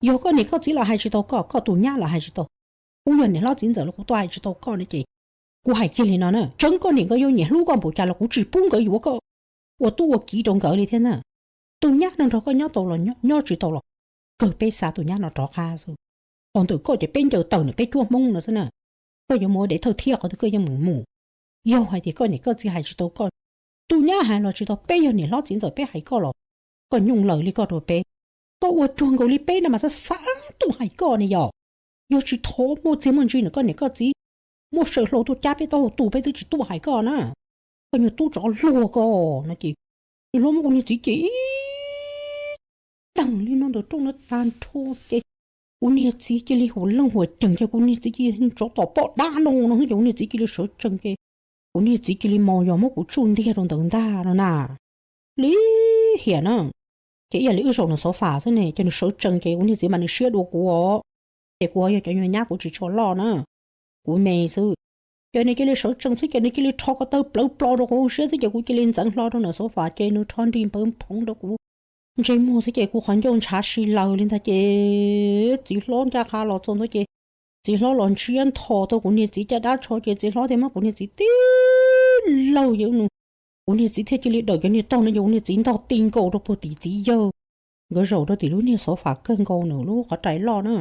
yog koj niam koj txiv los hais tsis tau koj, koj tus nyab los hais tsis tau, kuv yog niam hlob txiv ntxawm los kuv tuaj hais tsis tau koj no ces kuv hais kiag li no na, tseev koj niam nkawd yuav nyiam hlub koj npaum cas los kuv tsis pub nkawd yuav koj ua tub ua kiv rau nkawd li thiab na. Tus nyab no nrog koj nyob tau los nyob, nyob tsis tau los kawg peb xa tus nyab no rov qab xwb. Qhov ntawm koj ces peb ncaws taws nws peb cuab Hmoob no xwb na. Koj yuav mus ua dev thawj thiab qhov twg koj yeej mus mus. Yog hais tias koj niam koj txiv hais tsis tau koj, tus nyab hais los tsis tau, peb yog niam hlob txiv ntxawm peb hais koj los koj nyooj laws li koj rau peb. Koj ua cuag nkaus li peb no mas xav xav tuaj hais koj ne yog. Yog tsis thov muaj txiag muaj ntsis no koj niam koj txiv muaj saw hlau tuaj cab peb taub hau tu peb twb tsis tuaj hais koj na. Koj nyuag tub tsov luag koj no ces, hlob muab kuv niag txiv ces ib teeg li no ntawm rooj no tag nrho ces kuv niag txiv cia li huam looj huam cees ces kuv niag txiv cia li tsov tom poj dab no no ces kuv niag txiv cia li sawv tsees ces kuv niag txiv cia li mos yos muab kuv tsuj ntiag rau ntawd ntag no na. Lim hiam na. Ces ib yam li wb zaum nws xov fam xwb ne ces nws sawv tsees ces kuv niag txiv mas nws siab dua kuv os. Ces kuv yog cov nyuag nyab kuv tsis tshua loj na, kuv me xwb. Ces nws cia li sawv tsees xwb ces nws cia li rho ko taw plawv plo rau kuv siab xwb ces kuv cia li ntxeev hlo rau nws xov fam ces nws rho nrig npawv phoov rau kuv ntsej muag xwb ces kuv qhov ncauj ntshav si laws li ntag ces txiv hlob ncaj qha los txog ntawd ces txiv hlob los ntsiab ntho tau kuv niag txiv caj dab tsho ces txiv hlob thiaj muab kuv niag txiv tib laug ces kuv niag txiv thiaj cia li dawm cov niag tog no ces kuv niag txiv ntog ti nkaus rau puag tim txiv yawg. Nkawd zaum rau tim lub niag xov fam kawg nkaus nws lub qhov rais loj na,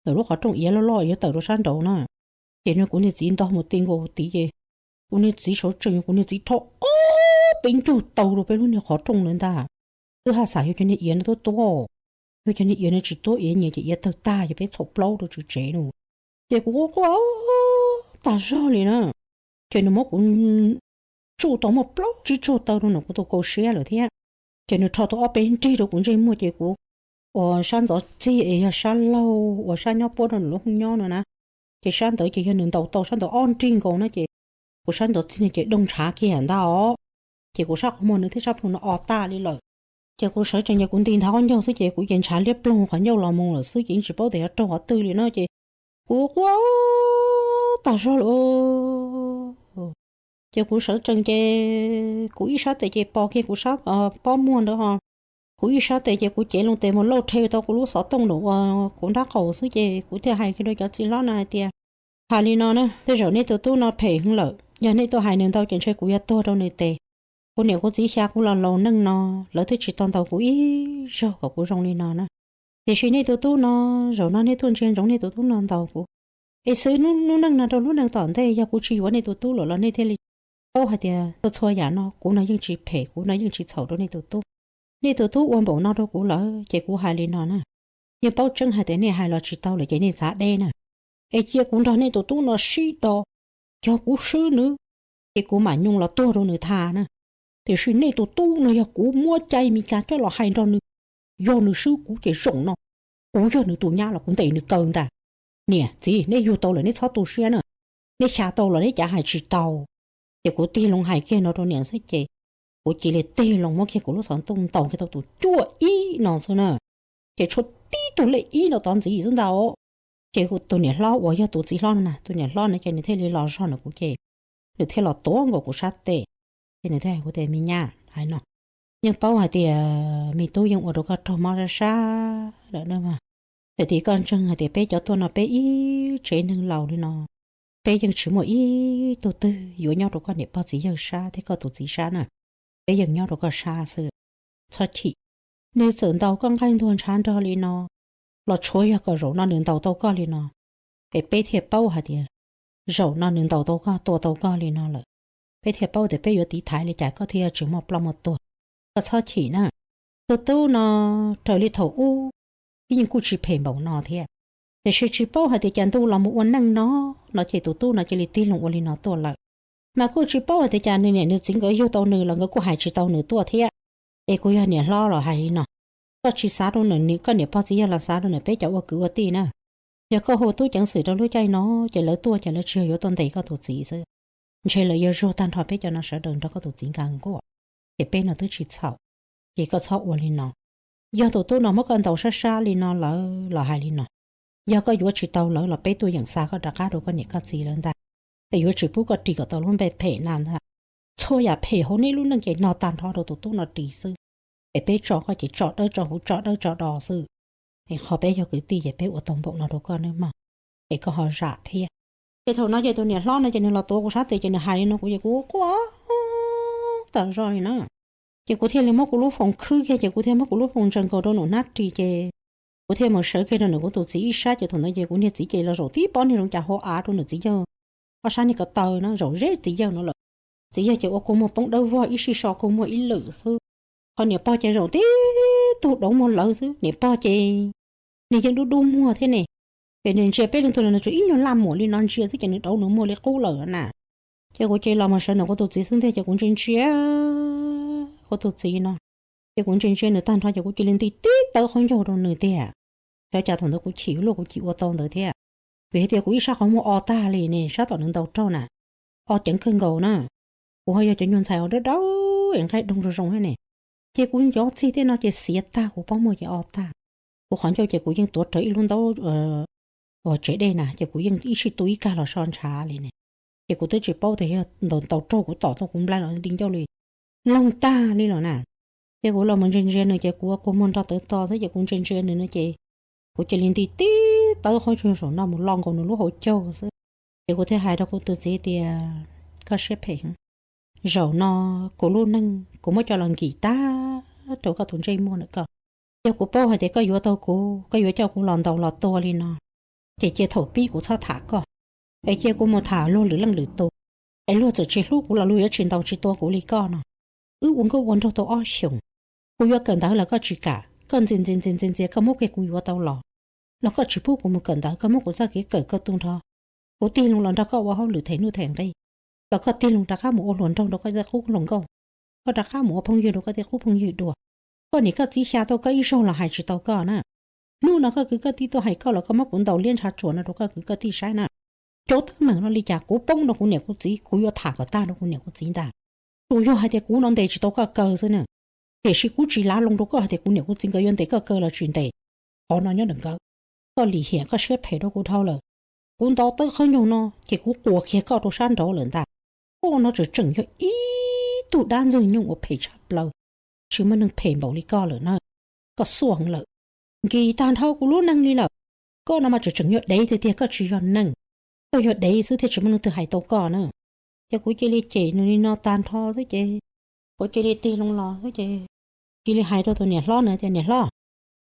nws lub qhov rooj iav loj loj yuav tawm rau sab nraud na. Ces nws kuv niag txiv ntog mus ti nkaus tid ces Kuv niag txiv sawv tsees, kuv niag txiv rho ob peb ncaug taw rau peb lub niag qhov rooj lawm ntag. Twb haj xam yog cov niag iav no tuab tuab, yog cov niag iav no tsis tuab iav nyias ces iav tawg tag ces peb txhaum plaub rau tsev tsev no. Ces kuv quaj quaj tag zog li na. Ces nws muab kuv tsuj tau muaj plaub tsib tsaug taw rau nws kuv tus kaus siab lawm thiab. Ces nws rho tau ob peb nrig rau kuv ntsej muag ces kuv, uas sab ntxov txig es yog sab laug uas sab nyob puab rau nws lub hooj nyob no na, ces sab ntawd ces yog nws ntaus tau sab ntawd ob nrig nkaus na ces kuv sab ntxov txig no ces doog ntshav kiag ntag os. Ces kuv sab qhov muag nws thiab sab plhu no o tag li lawm. Ces kuv sawv tsees ces kuv nti nthav qhob ncaug xwb ces kuv ces ntshav liab ploog qhov ncauj los mus lawm xwb ces yeej tsis paub tias yuav raug qhov twg li no ces kuv quaj tag zog lawm. Ces kuv sawv tsees ces kuv ib sab tes ces pos kiag kuv sab pob muag ntawd ho, kuv ib sab tes ces kuv cev loo tes mus lauj rhe tau kuv lub xov tooj nram uas kuv nrab qaum xwb ces kuv thiaj hais kiag rau cov txiv hlob no hais tias, hais li no na, tej zaum nej tus tub no phem heev lawm, yog nej tuaj hais nws ntau ces ntshe kuv yuav tuag rau nws tes. Kuv niam kuv txiv xya kuv los laus neej no, lawv twb tsis tau ntaus kuv ib zaug kom kuv zoo li no na. Tiam sis nej tus tub no, zaum no nej tuaj ntsia ntsoov nej tus tub no ntaus kuv, es xwb lub neej no rau lub neej tom ntej yog kuv tsis yuav nej tus tub lawm los nej thiaj li paub hais tias txhua txhua yam no kuv no yeej tsis phem, kuv no yeej tsis txhaum rau nej tus tub. Nej tus tub ua npaum no rau kuv lawm ces kuv hais li no na, yeej paub tseeb hais tias nej hais los tsis tau lawm ces nej txav deb na. Es cia kuv nrog nej tus tub no sib do, yog kuv swb nws ces kuv mam nyoos los tuag rau nws tha na. Tiam sis nej tus tub no yog kuv muab cai Mes Kas coj los hais nrog nws, yog nws swb kuv ces zaum no kuv yog nws tus nyab los kuv ntes nws kaw ntag. Niam txiv, neb yug tau lawm neb txhob tu siab na, neb xya tau los neb cav hais tsis tau. Ces kuv tig loo hais kiag no rau niam xwb ces kuv cia li tig loo muab kiag kuv lub xov tooj ntaus kiag tau tus cuaj ib no xwb na. Ces tshuav tib tug lej ib no tod ntxiv xwb ntag. Ces tus niam hlob uas yog tus txiv hlob no na, tus niam hlob no ces nws thiaj li los zog ntawm kuv ces nws thiaj los tuav nkaus kuv sab tes. Ces nws thiaj hais kuv tias, me nyab, hais no, yeej paub hais tias me tub yeej ua rau koj raug mob sab sab lawm na. Txawm tias koj ntseeg hais tias peb cov tuaj no peb ib tsev neeg laus li no, peb yeej tsis muaj ib tug twg yuav nyob rau koj niam pog txiv yawg sab thiab koj tus txiv sab na. Peb yeej nyob rau koj sab xwb. Txhob chim. Nws txawm ntaus koj nqaij ntuag ntshav nrog li no los tshuav yog kom zaum no nws ntaus tau koj li no, es peb thiaj paub hais tias zaum no nws ntaus tau koj, tua tau koj li no lawm. Peb thiaj paub tias peb yuav tiv thaiv li cas koj thiaj tsis muaj ploj muaj tuag. Koj txhob chim na. Tus tub no raws li thaum ub, ib yeej kuj tsis phem npaum no thiab, tiam sis tsis paub hais tias cas ntuj los mus ua neej no, no ces tus tub no cia li tig loo ua li no tuaj lawm. Mas kuj tsis paub hais tias cas nws niam nws txiv nkawd yug tau nws los nkawd kuj hais tsis tau nws tuaj thiab. Es kuv yog niam hlob los hais li no, koj tsis xav rau nws, koj niam pog txiv yawg los xav rau nws, peb cov ua kwv ua tij na. Yog koj hu tub ceev xwm rau lub caij no ces lawv tuaj ces lawv tsis yog yuav tuaj ntes koj tus txiv xwb, ntshe lawv yuav zuag tag nrho peb cov no sawv daws nrog koj tus txiv nkag nkuaj. Ces peb no twb tsis txhaum, ces koj txhob ua li no. Yog tus tub no muab koj ntaus sab sab li no lawm los hais li no, yog koj yuav tsis tau lawv los peb tuaj yeem xa koj rov qab rau koj niam koj txiv lawv ntag. Es yuav tsis pub koj ris kom tau lub npe phem na ntag. Txhua yam phem hauv nej lub neej ces no tag nrho rau tus tub no ris xwb. Es peb tso koj ces tso dawb tso huv tso dawb tso do xwb. Es qhov peb yog kwv tij ces peb ua tau npaum no rau koj nawb mog, es koj ho zam thiab. Ces thaum no ces tus niam hlob no ces nws los tuav kuv sab tes ces nws hais li no kuv ces kuv quaj tas zog li na. Ces kuv thiaj li muab kuv lub foos khwb kiag ces kuv thiaj muab kuv lub foos ntsaws nkaus rau nws hnab ris ces kuv thiaj mus sawv kiag rau nws kuv tus txiv ib sab ces thaum ntawd ces kuv niag txiv ces los zaum tib pob niag zoo cas hauv av rau nws txiv yawg ob sab niag ko taw na, zaum ze txiv yawg no lawm. Txiv yawg ces ua kua muag poob dawb vog ib sij so kua muag ib lwm xwb. Qhov niam pog ces zaum tib tug dauv muag lawv xwb, niam pog ces nws yeej dub dub muag thiab ne. Ces nws ntsia peb leej twg los nws tsuas ib nyuag laj muam li no ntsia xwb ces nws dauv nws muag li qub lawm na. Ces kuv cia li los mus sawv ntawm kuv tus txiv xub ntiag ces kuv ntsia ntsia kuv tus txiv no, ces kuv ntsia ntsia nws tag nrho ces kuv cia li nti tib tawb qhaub ncaug rau nws tiag. Xyov cas thaum ntawd kuv chim luaj kuv chim ua tau ntawd thiab. Vim hais tias kuv ib sab qhov muag o tag li ne, sab tom nws ntaus raug na, o ceev kawg nkaus na. Kuv ho yog cov nyuag ntxhais uas dawb dawb es nqaij doog zoo zoo thiab ne. Ces kuv ncov txig tej no ces xiav tag kuv pob muag ces o tag. Kuv qhov ncauj ces kuv yeej tuav rawv ib lub ntaub uas tsev dej na ces kuv yeej ib sij tu ib kag los so ntshav li ne. Ces kuv twb tsis paub tias yog ntaus ntaus raug kuv tom tuaj kuv nplaig los di ncauj li loog tag li los na. Ces kuv los mus ntsia ntsia nws ces kuv ua kua muag nrog tawv to xwb ces kuv ntsia ntsia nws no ces kuv cia li nti tib tawb qhaub ncaug saum no mus lo nkaus nws lub hauv caug xwb. Ces kuv thiaj hais rau kuv tus txiv tias, koj siab phem heev. Zaum no kuv lub neej kuv muab coj los nkim tag rau koj tus ntsej muag ntawm koj. Yog kuv paub hais tias koj yuav tau kuv, koj yuav coj kuv los ntaus los tua li no, ces cia thaum pib kuv txhob tham koj, es cia kuv mus tham luag lwm leej lwm tus. Es luag txawm tsis hlub kuv los luag yuav tsis ntaus tsis tua kuv li koj no. Wb ua nkauj ua nraug tau ob xyoos, kuv yuav kawm ntawv los koj tsis kam, koj ntxias ntxias ntxias ntxias ntxias koj muab kiag kuv yuav tau los, los koj tsis pub kuv mus kawm ntawv, koj muab kuv txoj kev kawm koj tu nrho. Kuv tig loo los nrog koj ua hauj lwm them nuj them nqi, los koj tig loo rov qab mus ua hluas nraug rau koj tej qub hluas nkauj, koj rov qab mus ua phooj ywg rau koj tej qub phooj ywg dua. Koj niam koj txiv xya tuaj koj ib zaug los hais tsis tau koj na. Hnub no koj kwv koj tij tuaj hais koj los koj muab kuv ntaus liab ntshav tsuas no rau koj kwv koj tij saib na. Cov teeb meem no li cas kuv poob rau kuv niam kuv txiv, kuv yuav tham kom tag rau kuv niam kuv txiv ntag. Tsuas yog hais tias kuv no ntes tsis tau koj kaw xwb na, tiam sis kuv tsis lav loo rau koj hais tias kuv niam kuv txiv nkawd yuav ntes koj kaw los tsis ntes. Qhov no nyob ntawm nkawd, koj lim hiam koj siab phem rau kuv dhau lawm. Kuv nto tawb qhawb nyoog no ces kuv quas kiag koj rau sab nraud lawm ntag. Koj no tseem tseem yog ib tug dab ntxwg nyoog uas phem tshaj plaws, tsis muaj neeg phem npaum li koj lawm na. Koj xuaj heev lawm, nkis tag nrho kuv lub neej li lawm. Koj no mas tseem tseem yog dev tiag tiag, koj tsis yog neeg, koj yog dev xwb thiaj tsis muaj leej twg hais tau koj na. Ces kuv cia li cem nws li no tag nrho xwb ces kuv cia li tig loo los xwb ces cia li hais rau tus niam hlob na tias, Niam hlob,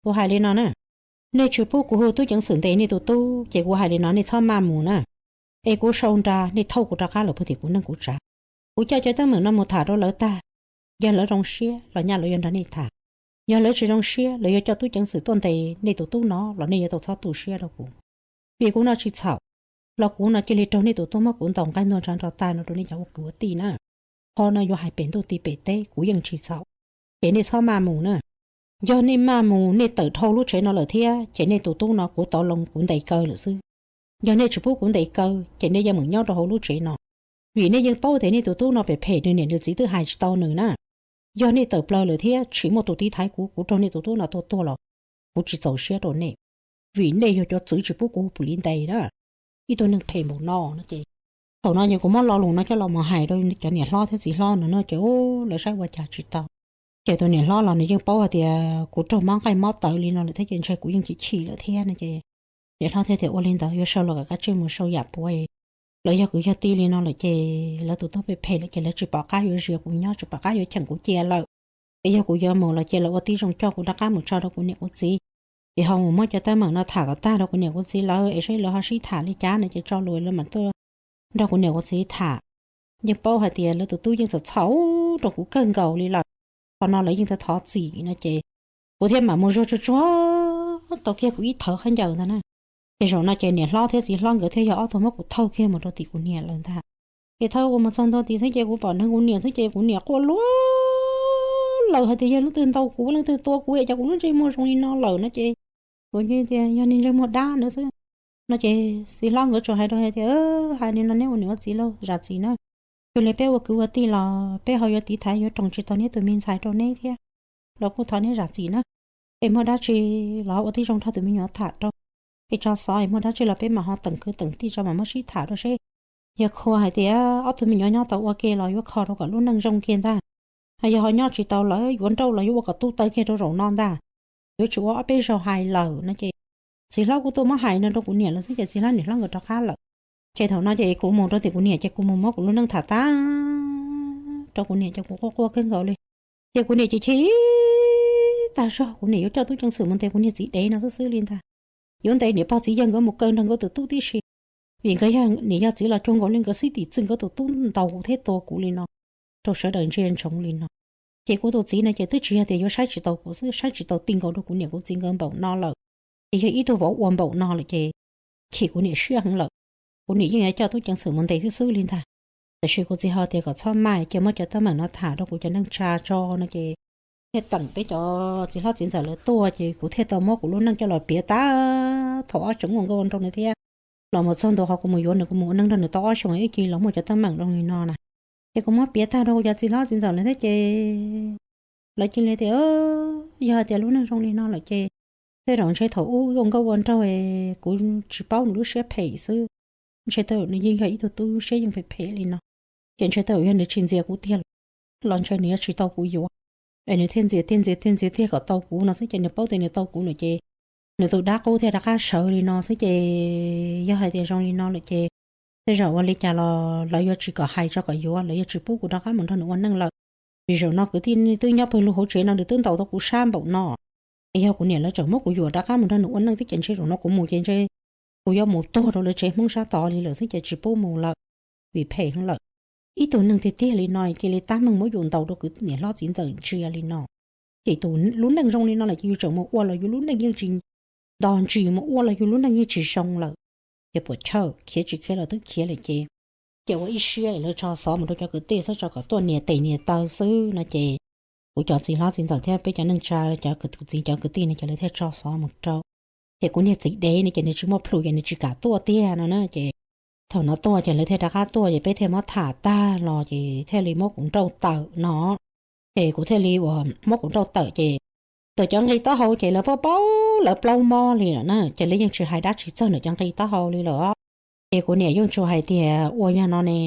kuv hais li no na, nej tsis pub kuv hu tub ceev xwm ntes nej tus tub ces kuv hais li no nej txhob maj mus na. Es kuv sau nra nej thauj kuv rov qab los puag tim kuv neej kuv tsav. Kuv coj cov teeb meem no mus tham rau lawv tag, yog lawv zoo siab los nyaj lawv yuav nrog nej tham. Yog lawv tsis zoo siab lawv yuav coj tub ceev xwm tuaj ntes nej tus tub no los nej yuav tau txhob tu siab rau kuv. Vim kuv no tsis txhaum, los kuv no cia li raug nej tus tub muab kuv ntaus nqaij ntuag ntshav nrog tag no rau nej cov ua kwv ua tij na. Qhov no yuav hais pem ntuj ti pem teb kuv yeej tsis txhaum. Ces nej txhob maj mus na. Yog nej maj mus nej tawm dhau lub tsev no lawm thiab ces nej tus tub no kuv tau loo kuv ntes kaw lawm xwb. Yog nej tsis pub kuv ntes kaw ces nej yeej meem nyob rau hauv lub tsev no, vim nej yeej paub tias nej tus tub no phem phem, nws niam nws txiv twb hais tsis tau nws na. Yog nej tawm plaws lawm thiab tsis muaj tus tiv thaiv kuv, kuv raug nej tus tub no tua tuag los kuv tsis txaus siab rau nej, vim nej yog cov txwv tsis pub kuv hu pus li ntes na. Ib tug neeg phem npaum no no ces, thaum no ces kuv muab lo lus no coj los mus hais rau cov niam hlob thiab txiv hlob no no ces lawv saib ua cas tsis tau. Ces tus niam hlob los nws yeej paub hais tias kuv raug mob nqaij mob tawv li no lawm thiab ces ntshe kuv yeej chim chim lawm thiab no ces niam hlob thiaj tias, Ua li ntawd yuav sau los kom kab tsij mus sau yam puav. Lawv yog kwv yog tij li no lawm ces lawv tus tub phem phem lawm ces lawv tsis pom qab yuav zia kuv nyob, tsis pom qab yuav cheem kuv cia lawm. Es yog kuv yuav mus los ces lawv ua tib zoo coj kuv rov qab mus tso rau kuv niam kuv txiv, es ho mus muab cov teeb meem no tham kom tag rau kuv niam kuv txiv lawv es saib lawv ho sib tham li cas no ces tso lus lawv mam tuaj nrog kuv niam kuv txiv tham. Yeej paub hais tias lawv tus tub yeej txom txhaum rau kuv kawg nkaus li lawm, qhov no lawv yeej thov txim no ces kuv thiaj mam mus zuag tsuag tsuag tau kiag kuv ib thawv khaub ncaws ntag na. Ces zaum no ces niam hlob thiab txiv hlob nkawd thiaj yog ob tug muab kuv thauj kiag mus rau tim kuv niam lawm ntag. Ces thauj kuv mus txog ntua tid xwb ces kuv pom neeg kuv niam xwb ces kuv niam quaj luag lawm hais tias yog leej twg ntaus kuv, leej twg tua kuv es cas kuv lub ntsej muag zoo li no lawm no ces kuv tias yog niag ntsej muag dab ntawd xwb no ces txiv hlob nkawd tsuas hais rau hais tias, Hais li no neb ua niam ua txiv los zam txim na. Yog li peb ua kwv ua tij los peb ho yuav tiv thaiv yuav roos tsis tau neb tus me ntxhais rau neb thiab, los kuj thov neb zam txim na. Es muaj dab tsi los ua tib zoo nrog tus me nyuam tham rau, es tso xov es muaj dab tsi los peb mam ho teem kwv teem tij tso mam muab sib tham rau seb. Yog kho hais tias ob tug me nyuam nyob tau ua ke los yuav kho rau kom lub neej zoo kiag ntag. Yog ho nyob tsis tau lawm yuav nrauj los yuav ua kom tu taw kiag rau zaum no ntag. Yuav tsis ua ob peb zaug hais lawm no ces txiv hlob kuj tuaj muab hais no rau kuv niam lawm xwb ces txiv hlob niam hlob nkawd rov qab lawm. Ces thaum no ces kuv mus rau tim kuv niam ces kuv mus muab kuv lub neej tham tag rau kuv niam ces kuv quaj quaj kawg nkaus li. Ces kuv niam ces chim tag zog, kuv niam yuav coj tub ceev xwm mus ntes kuv niag txiv dev no xwb xwb li ntag. Yuav ntes niam pog txiv yawg nkawd mus kaw nrog nkawd tus tub tib si, vim nkawd yog niam yog txiv los cuag nkaus li nkawd xib tim txwm nkawd tus tub ntaus kuv thiab tua kuv li no rau sawv daws ntsia ntsoov li no. Ces kuv tus txiv no ces twb tsis yog tias yuav saib tsis tau kuv xwb, saib tsis tau ti nkaus rau kuv niam kuv txiv nkawd npaum no lawm. Ces yog ib tug vauv ua npaum no lawm ces chim kuv niam siab heev lawm. Kuv niam yeej yuav coj tub ceev xwm mus ntes xwb xwb li ntag. Tiam sis kuv txiv ho tias kom txhob maj, cia muab cov teeb meem no tham rau kuv cov neej tsa tso no ces thiaj teem peb cov txiv hlob txiv ntxawm lawv tuaj ces kuv thiaj tau muab kuv lub neej coj los piav tag thaum ob xyoos ua nkauj ua nraug no thiab. Los mus txog ntua qhov kuv mus yuav nws, kuv mus ua neej nrog nws tau ob xyoos ib kis los muaj cov teeb meem zoo li no na. Ces kuv muab piav tag rau kuv cov txiv hlob txiv ntxawm lawm thiab ces lawv cia li tias, Yog hais tias lub neej zoo li no lawm ces tej zaum ntshe thaum ub wb ua nkauj ua nraug kuv tsis paub nws lub siab phem xwb, ntshe tej zaum nws yeej yog ib tug tub siab yeej phem phem li no. Ces ntshe tej zaum yog nws tsis ntxias kuv tiag los ntshe nws yuav tsis tau kuv yuav, es nws thiaj ntxias tiag ntxias tiag ntxias tiag kom tau kuv no xwb ces nws paub tias nws tau kuv lawm ces nws tus dab qub thiaj rov qab sawv li no xwb ces yog hais tias zoo li no lawm ces tej zaum ua li cas los lawv yuav tsis kom hais tso kom yuav, lawv yuav tsis pub kuv rov qab mus nrog nws ua neej lawm. Vim zaum no kwv tij twb nyob pawg lug hauv tsev no nws twb ntaus tau kuv sab npaum no. Es yog kuv niam lawv tseem muab kuv yuam rov qab mus nrog nws ua neej thiab ces ntshe zaum no kuv mus ces ntshe kuv yuav mus tuag rau lawv tsev Hmoob sab tod li lawm xwb ces tsis pub mus lawm, vim phem heev lawm. ib tug neeg tiag tiag li no cia li tab meeg muab yus ntaus rau kwv niam hlob txiv ntxawm ntsia li no. Ces tus lub neej zoo li no lawm ces yus tseem mus ua los yus lub neej yeej tsis nto ntsis, mus ua los yus lub neej yeej tsis zoo lawm. Ces puas chawj khiav tsis khiav los twb khiav lawm ces, ces ua ib siab es lawv tso xov mus rau cov kwv tij xwb, tso kom tuaj nias tes nias taw xwb no ces kuv cov txiv hlob txiv ntxawm thiab peb cov neej tsa, cov kwv tij, txiv cov kwv tij no ces lawv thiaj tso xov mus rau. Ces kuv niag txiv dev no ces nws tsis muaj plhu ces nws tsis kam tuaj tiag no na ces thaum no tuaj ces lawv thiaj rov qab tuaj ces peb thiaj muab tham tag los ces thiaj li muab kuv nrauj tawm no. Ces kuv thiaj li uas muab kuv nrauj tawm ces tawm cov nqi taub hau ces lawv paub paub lawv plaub mob li lawm na ces lawv yeej tsis hais dab tsi txog ntawm cov nqi taub hau li lawm. Ces kuv niam yeej tsuas hais tias ua yog no ne,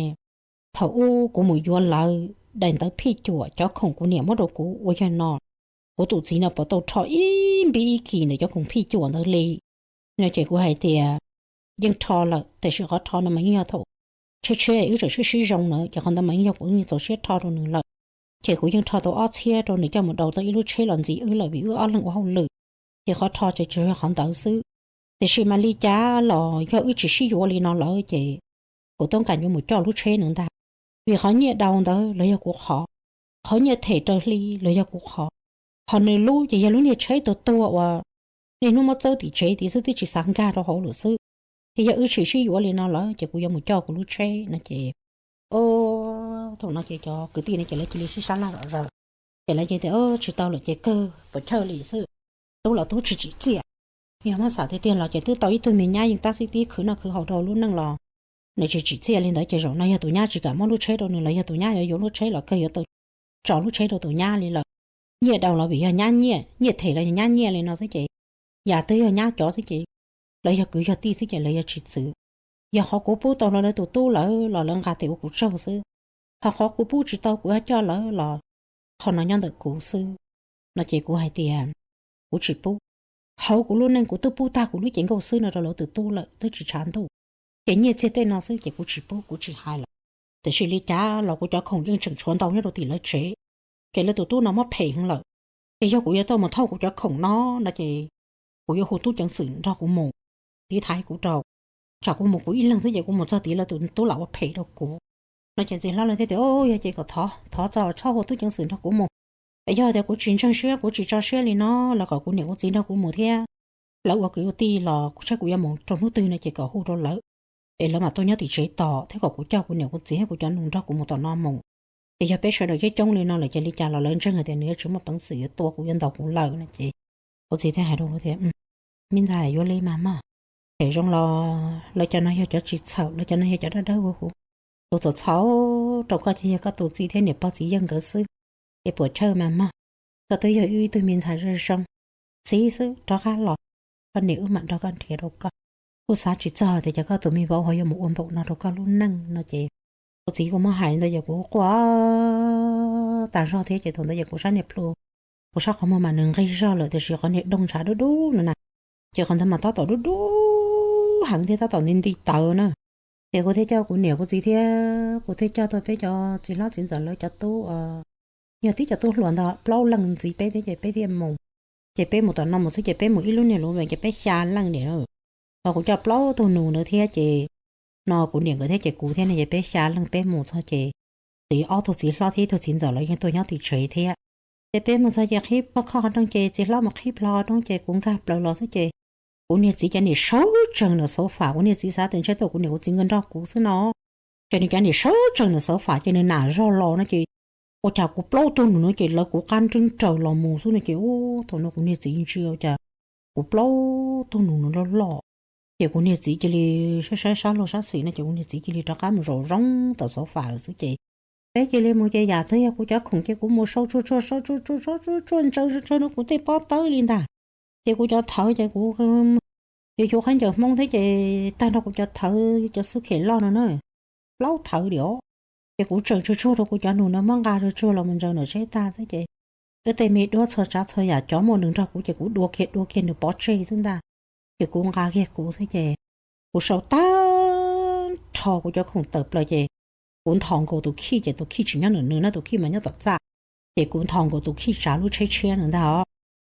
thaum ub kuv mus yuav lawv daim ntawv phij cuam cov khoom kuv niam muab rau kuv ua yog no, kuv tus txiv no puas tau rho ib npib ib kis ntawm cov khoom phij cuam ntawd li no ces kuv hais tias yeej rho lawm tiam sis qhov rho no mas yeej yog thaum tshiab tshiab wb tseem sib sib zoo na ces qhov ntawd mas yeej yog kuv txaus siab rho rau nws lawm. Ces kuv yeej rho tau ob txhiab rau nws coj mus daus tau ib lub tsheb los ntxiv wb lawm vim wb ob leeg ua hauj lwm, ces qhov rho ces tsuas yog qhov ntawd xwb. Tiam sis mas li cas los yog wb tsis sib yuav li no lawm ces kuv toob kas yuav mus coj lub tsheb nws ntag, vim qhov nyiaj daus ntawd los yog kuv qhov, qhov nyiaj them raws hli los yog kuv qhov, ho nws lub ces yog lub niag tsheb tuag tuag uas niaj hnub muab txawb tim tsev tid xwb twb tsis xav nkag rau hauv lawm xwb. Ces yog wb tsis sib yuav li no lawm ces kuv yuav mus coj kuv lub tsheb no ces thaum no ces cov kwv tij no ces lawv cia li sib sab laj zom zaws, ces lawv cia li tias tsis tau lawm ces kawg puas chawj li xwb, tub los tub tsis tsim txiaj. Yog muab xam tiag tiag los ces twb tau ib tug me nyab yeej tab xib tib khwv noj khwv haus rau lub neej los nws tsis tsim txiaj li ntawd ces zaum no yog tus nyab tsis kam muab lub tsheb rau nws los yog tus nyab yuav yuav lub tsheb los kawg yuav tau tso lub tsheb rau tus nyab li lawm. Nyiaj daus los vim yog nyab nyiaj, nyiaj them los yog nyab nyiaj li no xwb ces yam twg yog nyab cov xwb ces lawv yog kwv yog tij xwb ces lawv yuav tsis txwv. Yog qhov kuv pub tau rau lawv tus tub lawm los lawv nqa tes ua kuv tsaug xwb, ho qhov kuv pub tsis tau kuv yuav coj lawm los qhov no nyob ntawm kuv xwb no ces kuv hais tias kuv tsis pub. Hauv kuv lub neej kuv twb pub tag kuv lub cev nkauj xwb no rau lawv tus tub lawm twb tsis tshav ntuj, ces nyiaj txiag tej no xwb ces kuv tsis pub kuv tsis hais lawm. Tiam sis li cas los kuv cov khoom yeej tseem tshuav ntau nyob rau tim lawv tsev, ces lawv tus tub no muab phem heev lawm. Ces yog kuv yuav tau mus thauj kuv cov khoom no no ces kuv yuav hu tub ceev xwm nrog kuv mus, tiv thaiv kuv rau, tsam kuv mus kuv ib leeg xwb ces kuv mus txog tid lawv tus tub lam ua phem rau kuv no ces txiv hlob lawv thiaj tias yog ces kom thov, thov txog txhob hu tub ceev xwm nrog kuv mus. Es yog tias kuv tsis ntseeg siab kuv tsis tso siab li no los kom kuv niam kuv txiv nrog kuv mus thiab, lawv ua kwv ua tij los kuv saib kuv yuav mus rau hnub twg no ces kom hu rau lawv, es lawv mam tuaj nyob tim tsev tos thiab kom kuv coj kuv niam kuv txiv thiab kuv cov nus nrog kuv mus tom no mus. Ces yog peb sawv daws coob coob li no lawm ces li cas los lawv ntseeg hais tias nws yuav tsis muaj peev xwm yuav tua kuv yuav ntaus kuv lawm no ces kuv txiv thiaj hais rau kuv tias me ntxhais, yuav li mas mog, phem zoo los lawv cov no yog cov tsis txhaum, lawv cov no yog cov dawb dawb huv huv, tus txhaum txhaum rau koj ces yog koj tus txiv thiab niam pog txiv yawg nkawd xwb. Es puas chawj mas mog, koj twb yog wb ib tug me ntxhais zoo zoo, txib xwb rov qab los, koj niam wb mam nrog koj nrhiav rau koj. Kuj xav tsis txog tias cas koj tus me vauv ho yuav mus ua npaum no rau koj lub neej no ces kuv txiv kuj muab hais li ntawd ces kuv quaj tas zog thiab ces thaum ntawd ces kuv sab niag plhu, kuv sab qhov muag mas nws nqig zog lawm tiam sis qhov niag doog ntshav dub dub no na, ces qhov ntawd mas tab tom dub dub heev thiab tab tom nti nti tawv na. Ces kuv thiaj coj kuv niam kuv txiv thiab kuv thiaj coj tau peb cov txiv hlob txiv ntxawm lawv cov tub, yog tib cov tub hluas ntawd plaub leeg ntxiv peb thiab ces peb thiaj mus. Ces peb mus tom no mus xwb ces peb mus ib lub niag lub vees ces peb xya leej niam. Ho kuv coj plaub tug nus ntawd thiab ces no kuv niam nkawd thiab ces kuv thiab ne ces peb xya leej peb mus txog ces txiv ob tug txiv hlob thiab ib tug txiv ntxawm lawv yeej tuaj nyob tim tsev thiab. Ces peb mus txog ces qhib plo kho qhov rooj ces txiv hlob mus qhib plo qhov rooj ces kuv nkag plaws los xwb ces kuv niag txiv cov niam sawv tsees ntawm sofa, kuv niag txiv xav tias ntshe tuaj kuv niam kuv txiv nkawd nrog kuv xwb no. Ces nws cov niam sawv tsees ntawm sofa ces nws nam zog los no ces ua cas kuv plaub tug nus no ces lawv kuv qab nreeb raws los mus xwb no ces ub thaum no kuv niag txiv ntsia ua cas kuv plaub tug nus no loj loj. Ces kuv niag txiv cia li saib saib sab laug sab xis no ces kuv niag txiv cia li rov qab mus zaum zoo tom sofa xwb ces peb cia li mus ces yam twg yog kuv cov khoom ces kuv mus sau tsuag tsuag sau tsuag tsuag sau tsuag tsuag ntsaws tsuag tsuag rau kuv tej pob tawb li ntag. Ces kuv cov thawv ces kuv yuav yuav khaub ncaws Hmoob thiab ces tag nrho kuv cov thawv cov xub khem loj no na, plaub thawv li os. Ces kuv tseem tsuag tsuag rau kuv cov nus no muab nqa tsuag tsuag los mus ntsaws nram tsheb tag xwb ces wb tej me duab txhua tsav txhua yam cov muaj nws nrog kuv ces kuv dua kiag dua kiag nws pov tseg xwb ntag. Ces kuv nqa kiag kuv xwb ces kuv sau tag nrho kuv cov khoom tawm plaws ces kuv nthos nkaus tus khij ces tus khij tsis nyob ntawm nws na, tus khij mas nyob tom txaj. Ces kuv nthos nkaus tus khij tsav lub tsheb tshiab ntawd ntag os.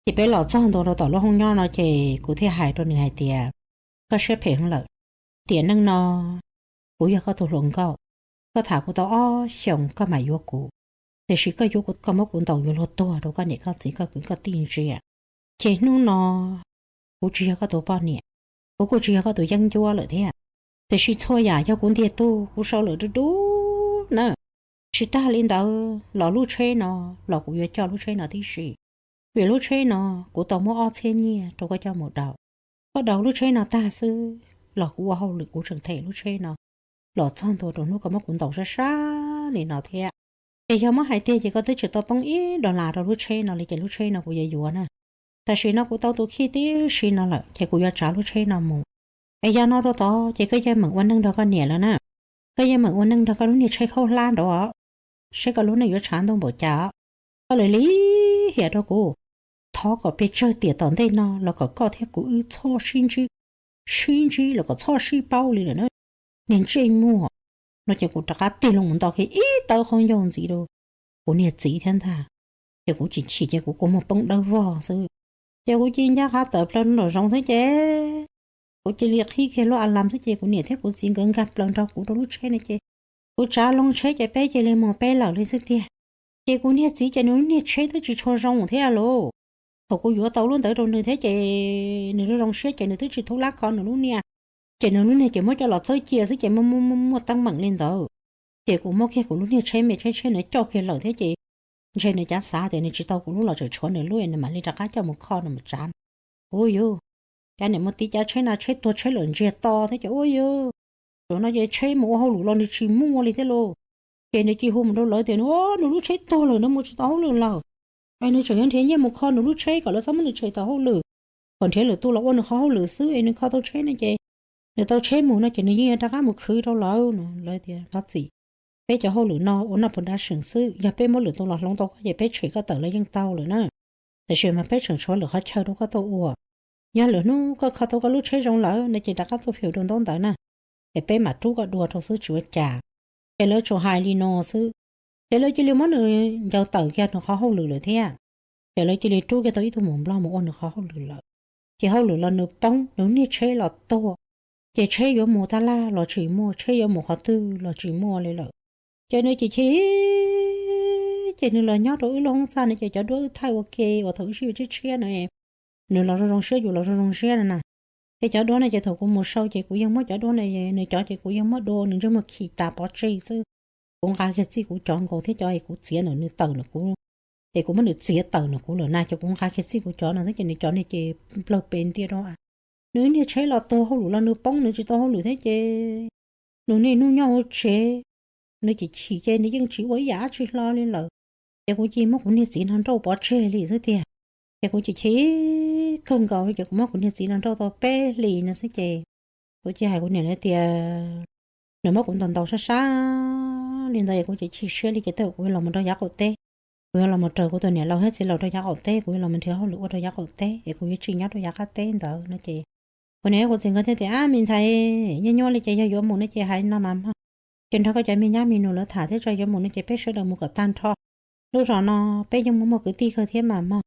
Ces peb los txog ntua rau tom lub hoob nyob no ces kuv thiaj hais rau nws hais tias, koj siab phem heev lawm, tiam neej no kuv yog koj tus hluas nkauj, Koj tham kuv tau ob xyoos koj mam yuav kuv, tiam sis koj yuav kuv koj muab kuv ntaus yuav luag tuag rau koj niam koj txiv koj kwv koj tij ntsia. Ces hnub no kuv tsis yog koj tus poj niam, kuv kuj tsis yog koj tus yeeb ncuab lawm thiab. Tiam sis txhua yam yog kuv ntiag tug kuv sau lawm dub dub na. Tsis tag li ntawd los lub tsheb no los kuv yuav coj lub tsheb no tib si, vim lub tsheb no kuv tau muab ob txhiab nyiaj rau koj coj mus daus. Koj daus lub tsheb no tag xwb los kuv ua hauj lwm kuv tseem them lub tsheb no los txog ntua rau hnub koj muab kuv ntaus sab sab li no thiab. Ces yog muab hais tiag ces koj twb tsis tau poob ib dollar rau lub tsheb no li ces lub tsheb no kuv yuav yuav na. Tam sim no kuv tau tus khij tib si no lawm ces kuv yuav tsav lub tsheb no mus. Es yog no rau tod ces koj yeej meem ua neej nrog koj niam lawm na. Koj yeej meem ua neej nrog koj lub niag tsheb khaub hlab nraud os, seb koj lub neej yuav tshav ntuj npaum cas. Koj lam li hiam rau kuv, thov kom pes tsawg tiam tom ntej no los kom koj thiab kuv wb txhob sib ntsib, sib ntsib los kom txhob sib paub li lawm na, niag ntsej muag. No ces kuv rov qab tig loo mus nto kiag ib tawb qaub ncaug ntxiv rau kuv niag txiv thiab ntag. Ces kuv chim chim ces kuv kua muag poob dawb vog xwb. Ces kuv cia li ncaj qha tawm plaws nraum zoov xwb ces kuv cia li qhib kiag lub a lam xwb ces kuv niam thiab kuv txiv nkawd nkag plaws nrog kuv rau lub tsheb no ces kuv tsav loo tsheb ces peb cia li mus peb lawm li xwb tiag. Ces kuv niag txiv ces nws lub niag tsheb twb tsis tshua zoo thiab lauj. Thaum kuv yuav tau lub ntawd rau nws thiab ces nws zoo zoo siab ces nws twb tsis thub lab kho nws lub niag, ces nws lub niag ces muab coj los txawb cia xwb ces muaj muaj muaj teeb meem li ntawd. Ces kuv muab kiag kuv lub niag tsheb me tsheb tsheb nws coj kiag lawm thiab ces ntshe nws cav xav tias nws tsis tau kuv lub los tseem tshuav nws lub nws mam li rov qab coj mus kho nws mus tsav. Ua yuj, cas niam mus tiv cav tsheb na tsheb tuag tsheb lawm ntsiag to thiab ces ua yuj, tam no ces tsheb mus ua hauj lwm los nws tsis muaj li thiab lauj. Ces nws cia li hu mus rau lawv tias nws lub tsheb tuag lawm nws mus tsis tau hauj lwm lawm. Es nws tseem yuav nrhiav nyiaj mus kho nws lub tsheb kom lawv txhob muab nws tshem tau hauj lwm, kom nrhiav lwm tus los ua nws qhov hauj lwm xwb es nws kho tau tsheb no ces nws tau tsheb mus no ces nws yeej yuav rov qab mus khwv rau lawv no. Lawv tias thov txim, peb cov hauj lwm no ua noj puas dab seem xwb, yog peb muab lwm tus los hloov tau koj ces peb tshem koj tawm los yeej tau lawm na. Tiam sis mas peb tseem tshuav lwm qhov chaw rau koj tuaj ua. Yog lwm hnub koj kho tau koj lub tsheb zoo lawm no ces rov qab tuaj fiv rau ntaub ntawv na, es peb mam rub koj dua rau xwb tsis ua cas. Ces lawv tsuas hais li no xwb, ces lawv cia li muab nws ncaws tawm kiag nws qhov hauj lwm lawm thiab. Ces lawv cia li rub kiag tau ib tug mus Nplog mus ua nws qhov hauj lwm lawm. Ces hauj lwm los nws poob, nws niag tsheb los tuag, ces tsheb yuav mus tab laj los tsis muaj, tsheb yuav mus qhov twg los tsis muaj li lawm. Ces nws chim chim, ces nws los nyob rau wb lub hoob txaj no ces cov duab wb thaij ua ke uas thaum wb sib yuav tshiab tshiab no, nws los zoo zoo siab yus los zoo zoo siab no na. Ces cov duab no ces thaum kuv mus sau ces kuv yeej muab cov duab no, nws cov ces kuv yeej muab dua nws ntsej muag khi tas pov tseg xwb. Kuv nqa kiag txij kuv cov nkaus thiab cov es kuv txiav ntawm nws tawm ntawm kuv, es kuv muab nws txiav tawm ntawm kuv lawm na ces kuv nqa kiag txij kuv cov no xwb ces nws cov no ces nplawg pes ntia rau. Nws niag tsheb los tuag, hauj lwm los nws poob, nws tsis tau hauj lwm thiab ces nws niaj hnub nyob hauv tsev, nws chim chim ces nws yeej tsis ua ib yam dab tsi hlo li lawm. Ces kuv cia li muab kuv niag txiv no nrauj pov tseg li xwb tiag. Ces kuv chim chim kawg nkaus li ces kuv muab kuv niag txiv no nrauj tau peb hlis no xwb ces kuv cia li hais kuv niam lawv tias nws muab kuv ntaus ntaus sab sab li ntawd es kuv chim chim siab li ces tej zaum kuv yuav los mus rau yav qaum teb. Kuv yuav los mus raws kuv tus niam laus thiab txiv laus rau yav qaum teb, kuv yuav los mus nrhiav hauj lwm ua rau yav qaum teb es kuv yuav tsis nyob rau yav qab teb ntawd no ces kuv niam kuv txiv nkawd thiaj tias, Ab, me ntxhais, yeej nyuaj li ces yog yuav mus no ces hais no mas mog, ces nrog koj cov me nyab me nus lawv tham thiab tso, yuav mus no ces peb sawv daws mus kom tag nrho. Lub zos no peb yeej muaj muaj kwv tij kawg thiab mas mog,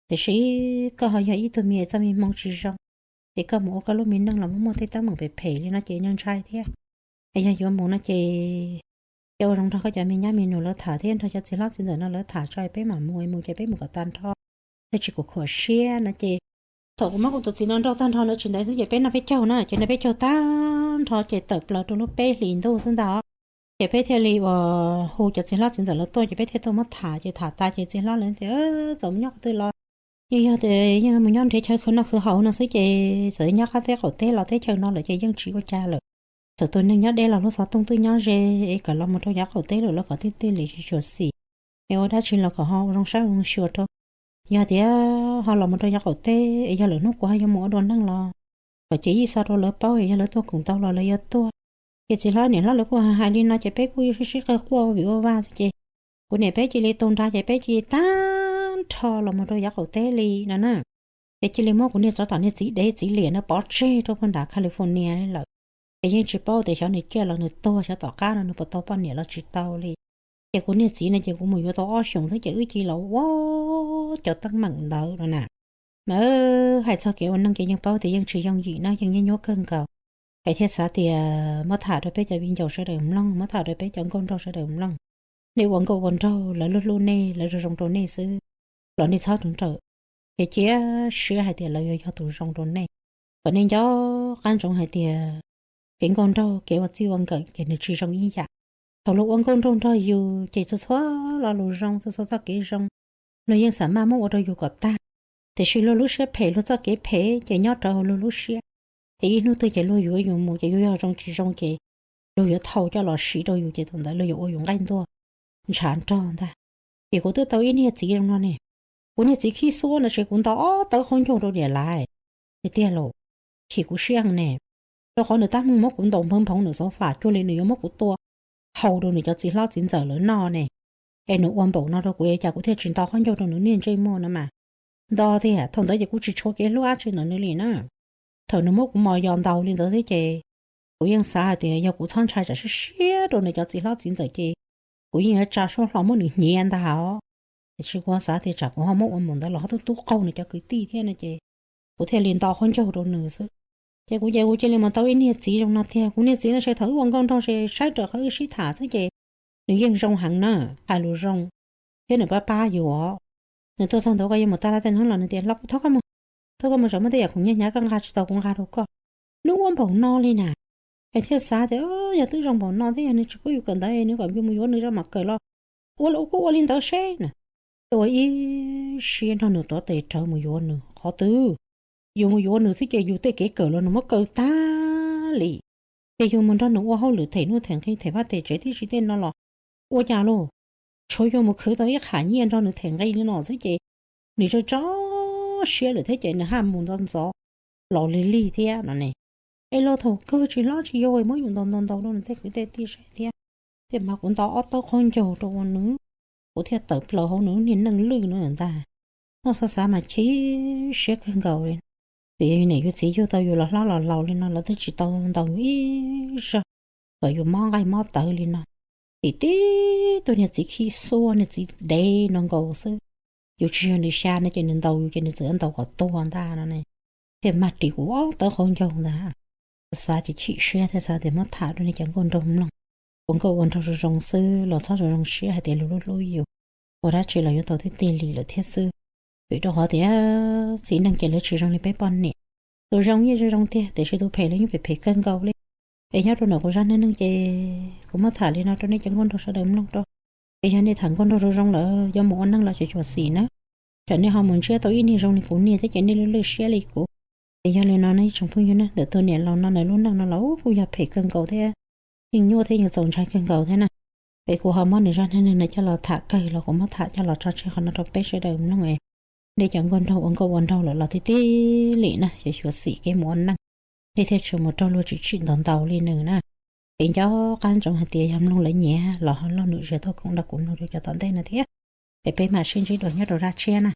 tiam sis koj ho yog ib tug me txoj me hmoo tsis zoo, ces koj mus ua koj lub me neej los muaj muaj tej teeb meem phem phem li no ces nyuaj ntshai thiab. Es yog yuav mus no ces, ces ua zoo nrog koj cov me nyab me nus lawv tham thiab nrog cov txiv hlob txiv ntxawm no lawv tham tso peb mam mus, mus ces peb mus kom tag nrho, thiaj tsis khuam khuam siab no ces thaum kuv muab kuv tus txiv no nrauj tag nrho no tsis ntev xwb ces peb noj peb caug na, ces noj peb caug tag nrho ces tawm plaws rau lub peb hlis ntuj xwb ntag. Ces peb thiaj li uas hu cov txiv hlob txiv ntxawm lawv tuaj ces peb thiaj tuaj muab tham, ces tham tas ces txiv hlob lawv tias, Txawm mus nyob qhov twg los yeej yog tias yeej mus nyob nrhiav chaw khwv noj khwv haus no xwb ces txawm nyob qab teb qaum teb los teb chaws no lawm ces yeej tsis ua cas lawm. Txawm tus neeg nyob deb los lub xov tooj twb nyob ze, es kom los mus rau yav qaum teb lawm los kom twb twb lim xyuam xim, es ua dab tsi los kom ho ua zoo saib zoo xyuas rau. Yog tias ho los mus rau yav qaum teb es yog lwm hnub kuv ho yuav mus ua dua neeg los kom cia ib xo rau lawv paub, es yog lawv tuaj koom tau los lawv yuav tuaj. Ces txiv hlob niam hlob lawv kuj hais li no ces peb kuj yuav sib sib qawg quaj ua vim ua vaj xwb ces kuv niam peb cia li tu nra ces peb cia li tag nrho los mus rau yav qaum teb li no na. Ces cia li muab kuv niag tsov tom niag txiv dev txiv liam no pov tseg rau puag nram California li lawm. Ces yeej tsis paub tias xyov nws ciaj los nws tuag, xyov tom qab no nws puas tau poj niam los tsis tau li. Ces kuv niag txiv no ces kuv mus yuav tau ob xyoos xwb ces wb cia li los ua cov teeb meem ntawd no na. Mas hais txog kev ua neej ces yeej paub tias yeej tsis yooj yim na, yeej nyuaj nyuaj kawg nkaus. Es thiaj xav tias muab tham rau peb cov viv ncaus sawv daws mloog, muab tham rau peb cov nkauj nraug sawv daws mloog. Nej ua nkauj ua nraug lawv hlub hlub nej, lawv zoo zoo rau nej xwb los nej txhob rawm, ces cia siab hais tias lawv yuav yog tus zoo rau nej. Kom nej nco qab ntsoov hais tias kev nkauj nraug, kev ua txij ua nkawm ces nws tsis zoo ib yam. Thaum luag ua nkauj nraug nrog yus ces txhua txhua lo lus zoo, txhua txhua txoj kev zoo, luag yeej xav maj muab ua rau yus kom tag. Tiam sis luag lub siab phem, luag txoj kev phem ces nyob rawv hauv luag lub siab. Es ib hnub twg ces luag yuav yus mus ces yuav yog zoo tsis zoo ces luag yuav thau coj los siv rau yus ces thaum ntawd luag yuav ua yus nqaij ntuag ntshav nrog ntag. Ces kuv twb tau ib niag txiv zoo no ne, kuv niag txiv khib xuab no ces kuv ntaus ob tawb qaub ncaug rau niam lawv tiag tiag los, chim kuv siab ne, rau qhov nws tab meeg muab kuv ntaus nphawv nphoov nws xov fam cuag li nws yuav muab kuv tua hau rau nws cov txiv hlob txiv ntxawm lawv noj ne. Es nws ua npaum no rau kuv es cas kuv thiaj tsis nto qaub ncaug rau nws niag ntsej muag no mas. Nto tiag, thaum ntawd ces kuv tsis tshuav kev hlub dab tsi ntawm nws li na. Thaum nws muab kuv mos yos ntaus li ntawd xwb ces kuv yeej xav hais tias yog kuv txhob ntshai tsam siab siab rau nws cov txiv hlob txiv ntxawm ces kuv yeej yuav tsa suab hlo muab nws hnyiav ntag os. Tiam sis kuv xav tias tsam kuv ho muab ua npaum ntawd los ho tub tub qaug nws cov kwv tij thiab no ces kuv thiaj li nto qaub ncaug rau nws xwb. Ces kuv ces kuv cia li mus tau ib niag txiv zoo no tiag. Kuv niag txiv no ces thaum wb ua nkauj nraug ces saib raws qhov wb sib tham xwb ces nws yeej zoo heev na, hais lus zoo thiab nws pab pab yus. Nws tuaj txog ntawd koj yuav mus tab laj tej hnub los nws tias los kuv thov koj mus, thov koj mus tsam muaj tej yam khoom nyiaj hnyav koj nqa tsis tau kuv nqa rau koj. Nws ua npaum no li na. Es thiaj xav tias yog twb zoo npaum no thiab yog nws tsis pub yus kawm ntawv nws kom yus mus yuav nws zaj mam kawm los ua los kuj ua li ntawd seb na. Ua ib siab nrog nws tuav tes rawv mus yuav nws qhov twg. Yus mus yuav nws xwb ces yus tej kev kawm los nws muab kaw tag li. Ces yus mus nrog nws ua hauj lwm them nuj them nqi them vaj them tsev tib si tej no los ua cas lauj, tshuav yus mus khwv tau ib qham nyiaj nrog nws them nqi li no xwb ces nws tso tso siab lawm thiab ces nws haj mus ntxov ntxov los lig lig thiab no ne. Es los thaum kawg tsis hlob tsis yau muab yus ntaus ntaus ntaus rau nws tej kwv tej tij saib thiab. Thiaj mas kuv nto ob tawb qaub ncaug rau ua nws, kuv thiaj tawm plaws hauv nws lub niag neej lwj no ntag. Muaj xav xav mas chim siab kawg nkaus li. Vim yus niam yus txiv yug tau yus los hlob los laus li no lawv twb tsis tau ntaus yus ib zaug kom yus mob nqaij mob tawv li no. Tim tib tug niag txiv khib xuab niag txiv dev no nkaus xwb. Yus tsis yog nws xya no ces nws ntaus yus ces nws txawm ntaus kom tuag ntag no ne. Thiaj mag ris kuv ob tawb qaub ncaug ntag. Xav ces chim siab thiab xav tias muab tham rau nej cov nkauj nraug mloog. Ua nkauj ua nraug zoo zoo xwb los txhob zoo zoo siab hais tias luag hlub hlub yus, ua dab tsi los yuav tau tib tig li lawm thiab xwb. Vim rau qhov tias txiv neej ces lawv tsis zoo li peb poj niam. Tus zoo yeej zoo zoo tiag tiam sis tus phem lawv yeej phem phem kawg nkaus li. Es nyob rau ntawm kuv zaj neej neeg ces kuv muab tham li no rau nej cov nkauj nraug sawv daws mloog rau. Es yog nej tham nkauj nraug zoo zoo lawm yuav mus ua neej los xyuam xim na. Tsam nej ho mus ntsib tau ib niag zoo li kuv niag thiab ces nej lwj lwj siab li kuv. Es yog li no nej tsoom phooj ywg na, ntawm tus niam laus no nws lub neej no los kuj yog phem kawg nkaus thiab, yeej nyuaj thiab yeej txaus ntshai kawg nkaus thiab na. Es kuv ho muab nws zaj neej neeg no coj los tham kawg los kuv muab tham coj los tso tseg qhov no rau peb sawv daws mloog es nej cov nkauj nraug ua nkauj ua nraug lawm los tib tib li na, xyuam xim kev mus ua neej, nej thiaj tsis mus raug luag tsim txom ntau ntau li nws na. Es nco qab ntsoov hais tias yog mloog lawv nyiav los ho lauj nws zia tuaj koom nrog kuv mloog rau cov tom ntej no thiab. Es peb mam sib ntsib dua nyob rau zaj tshiab na.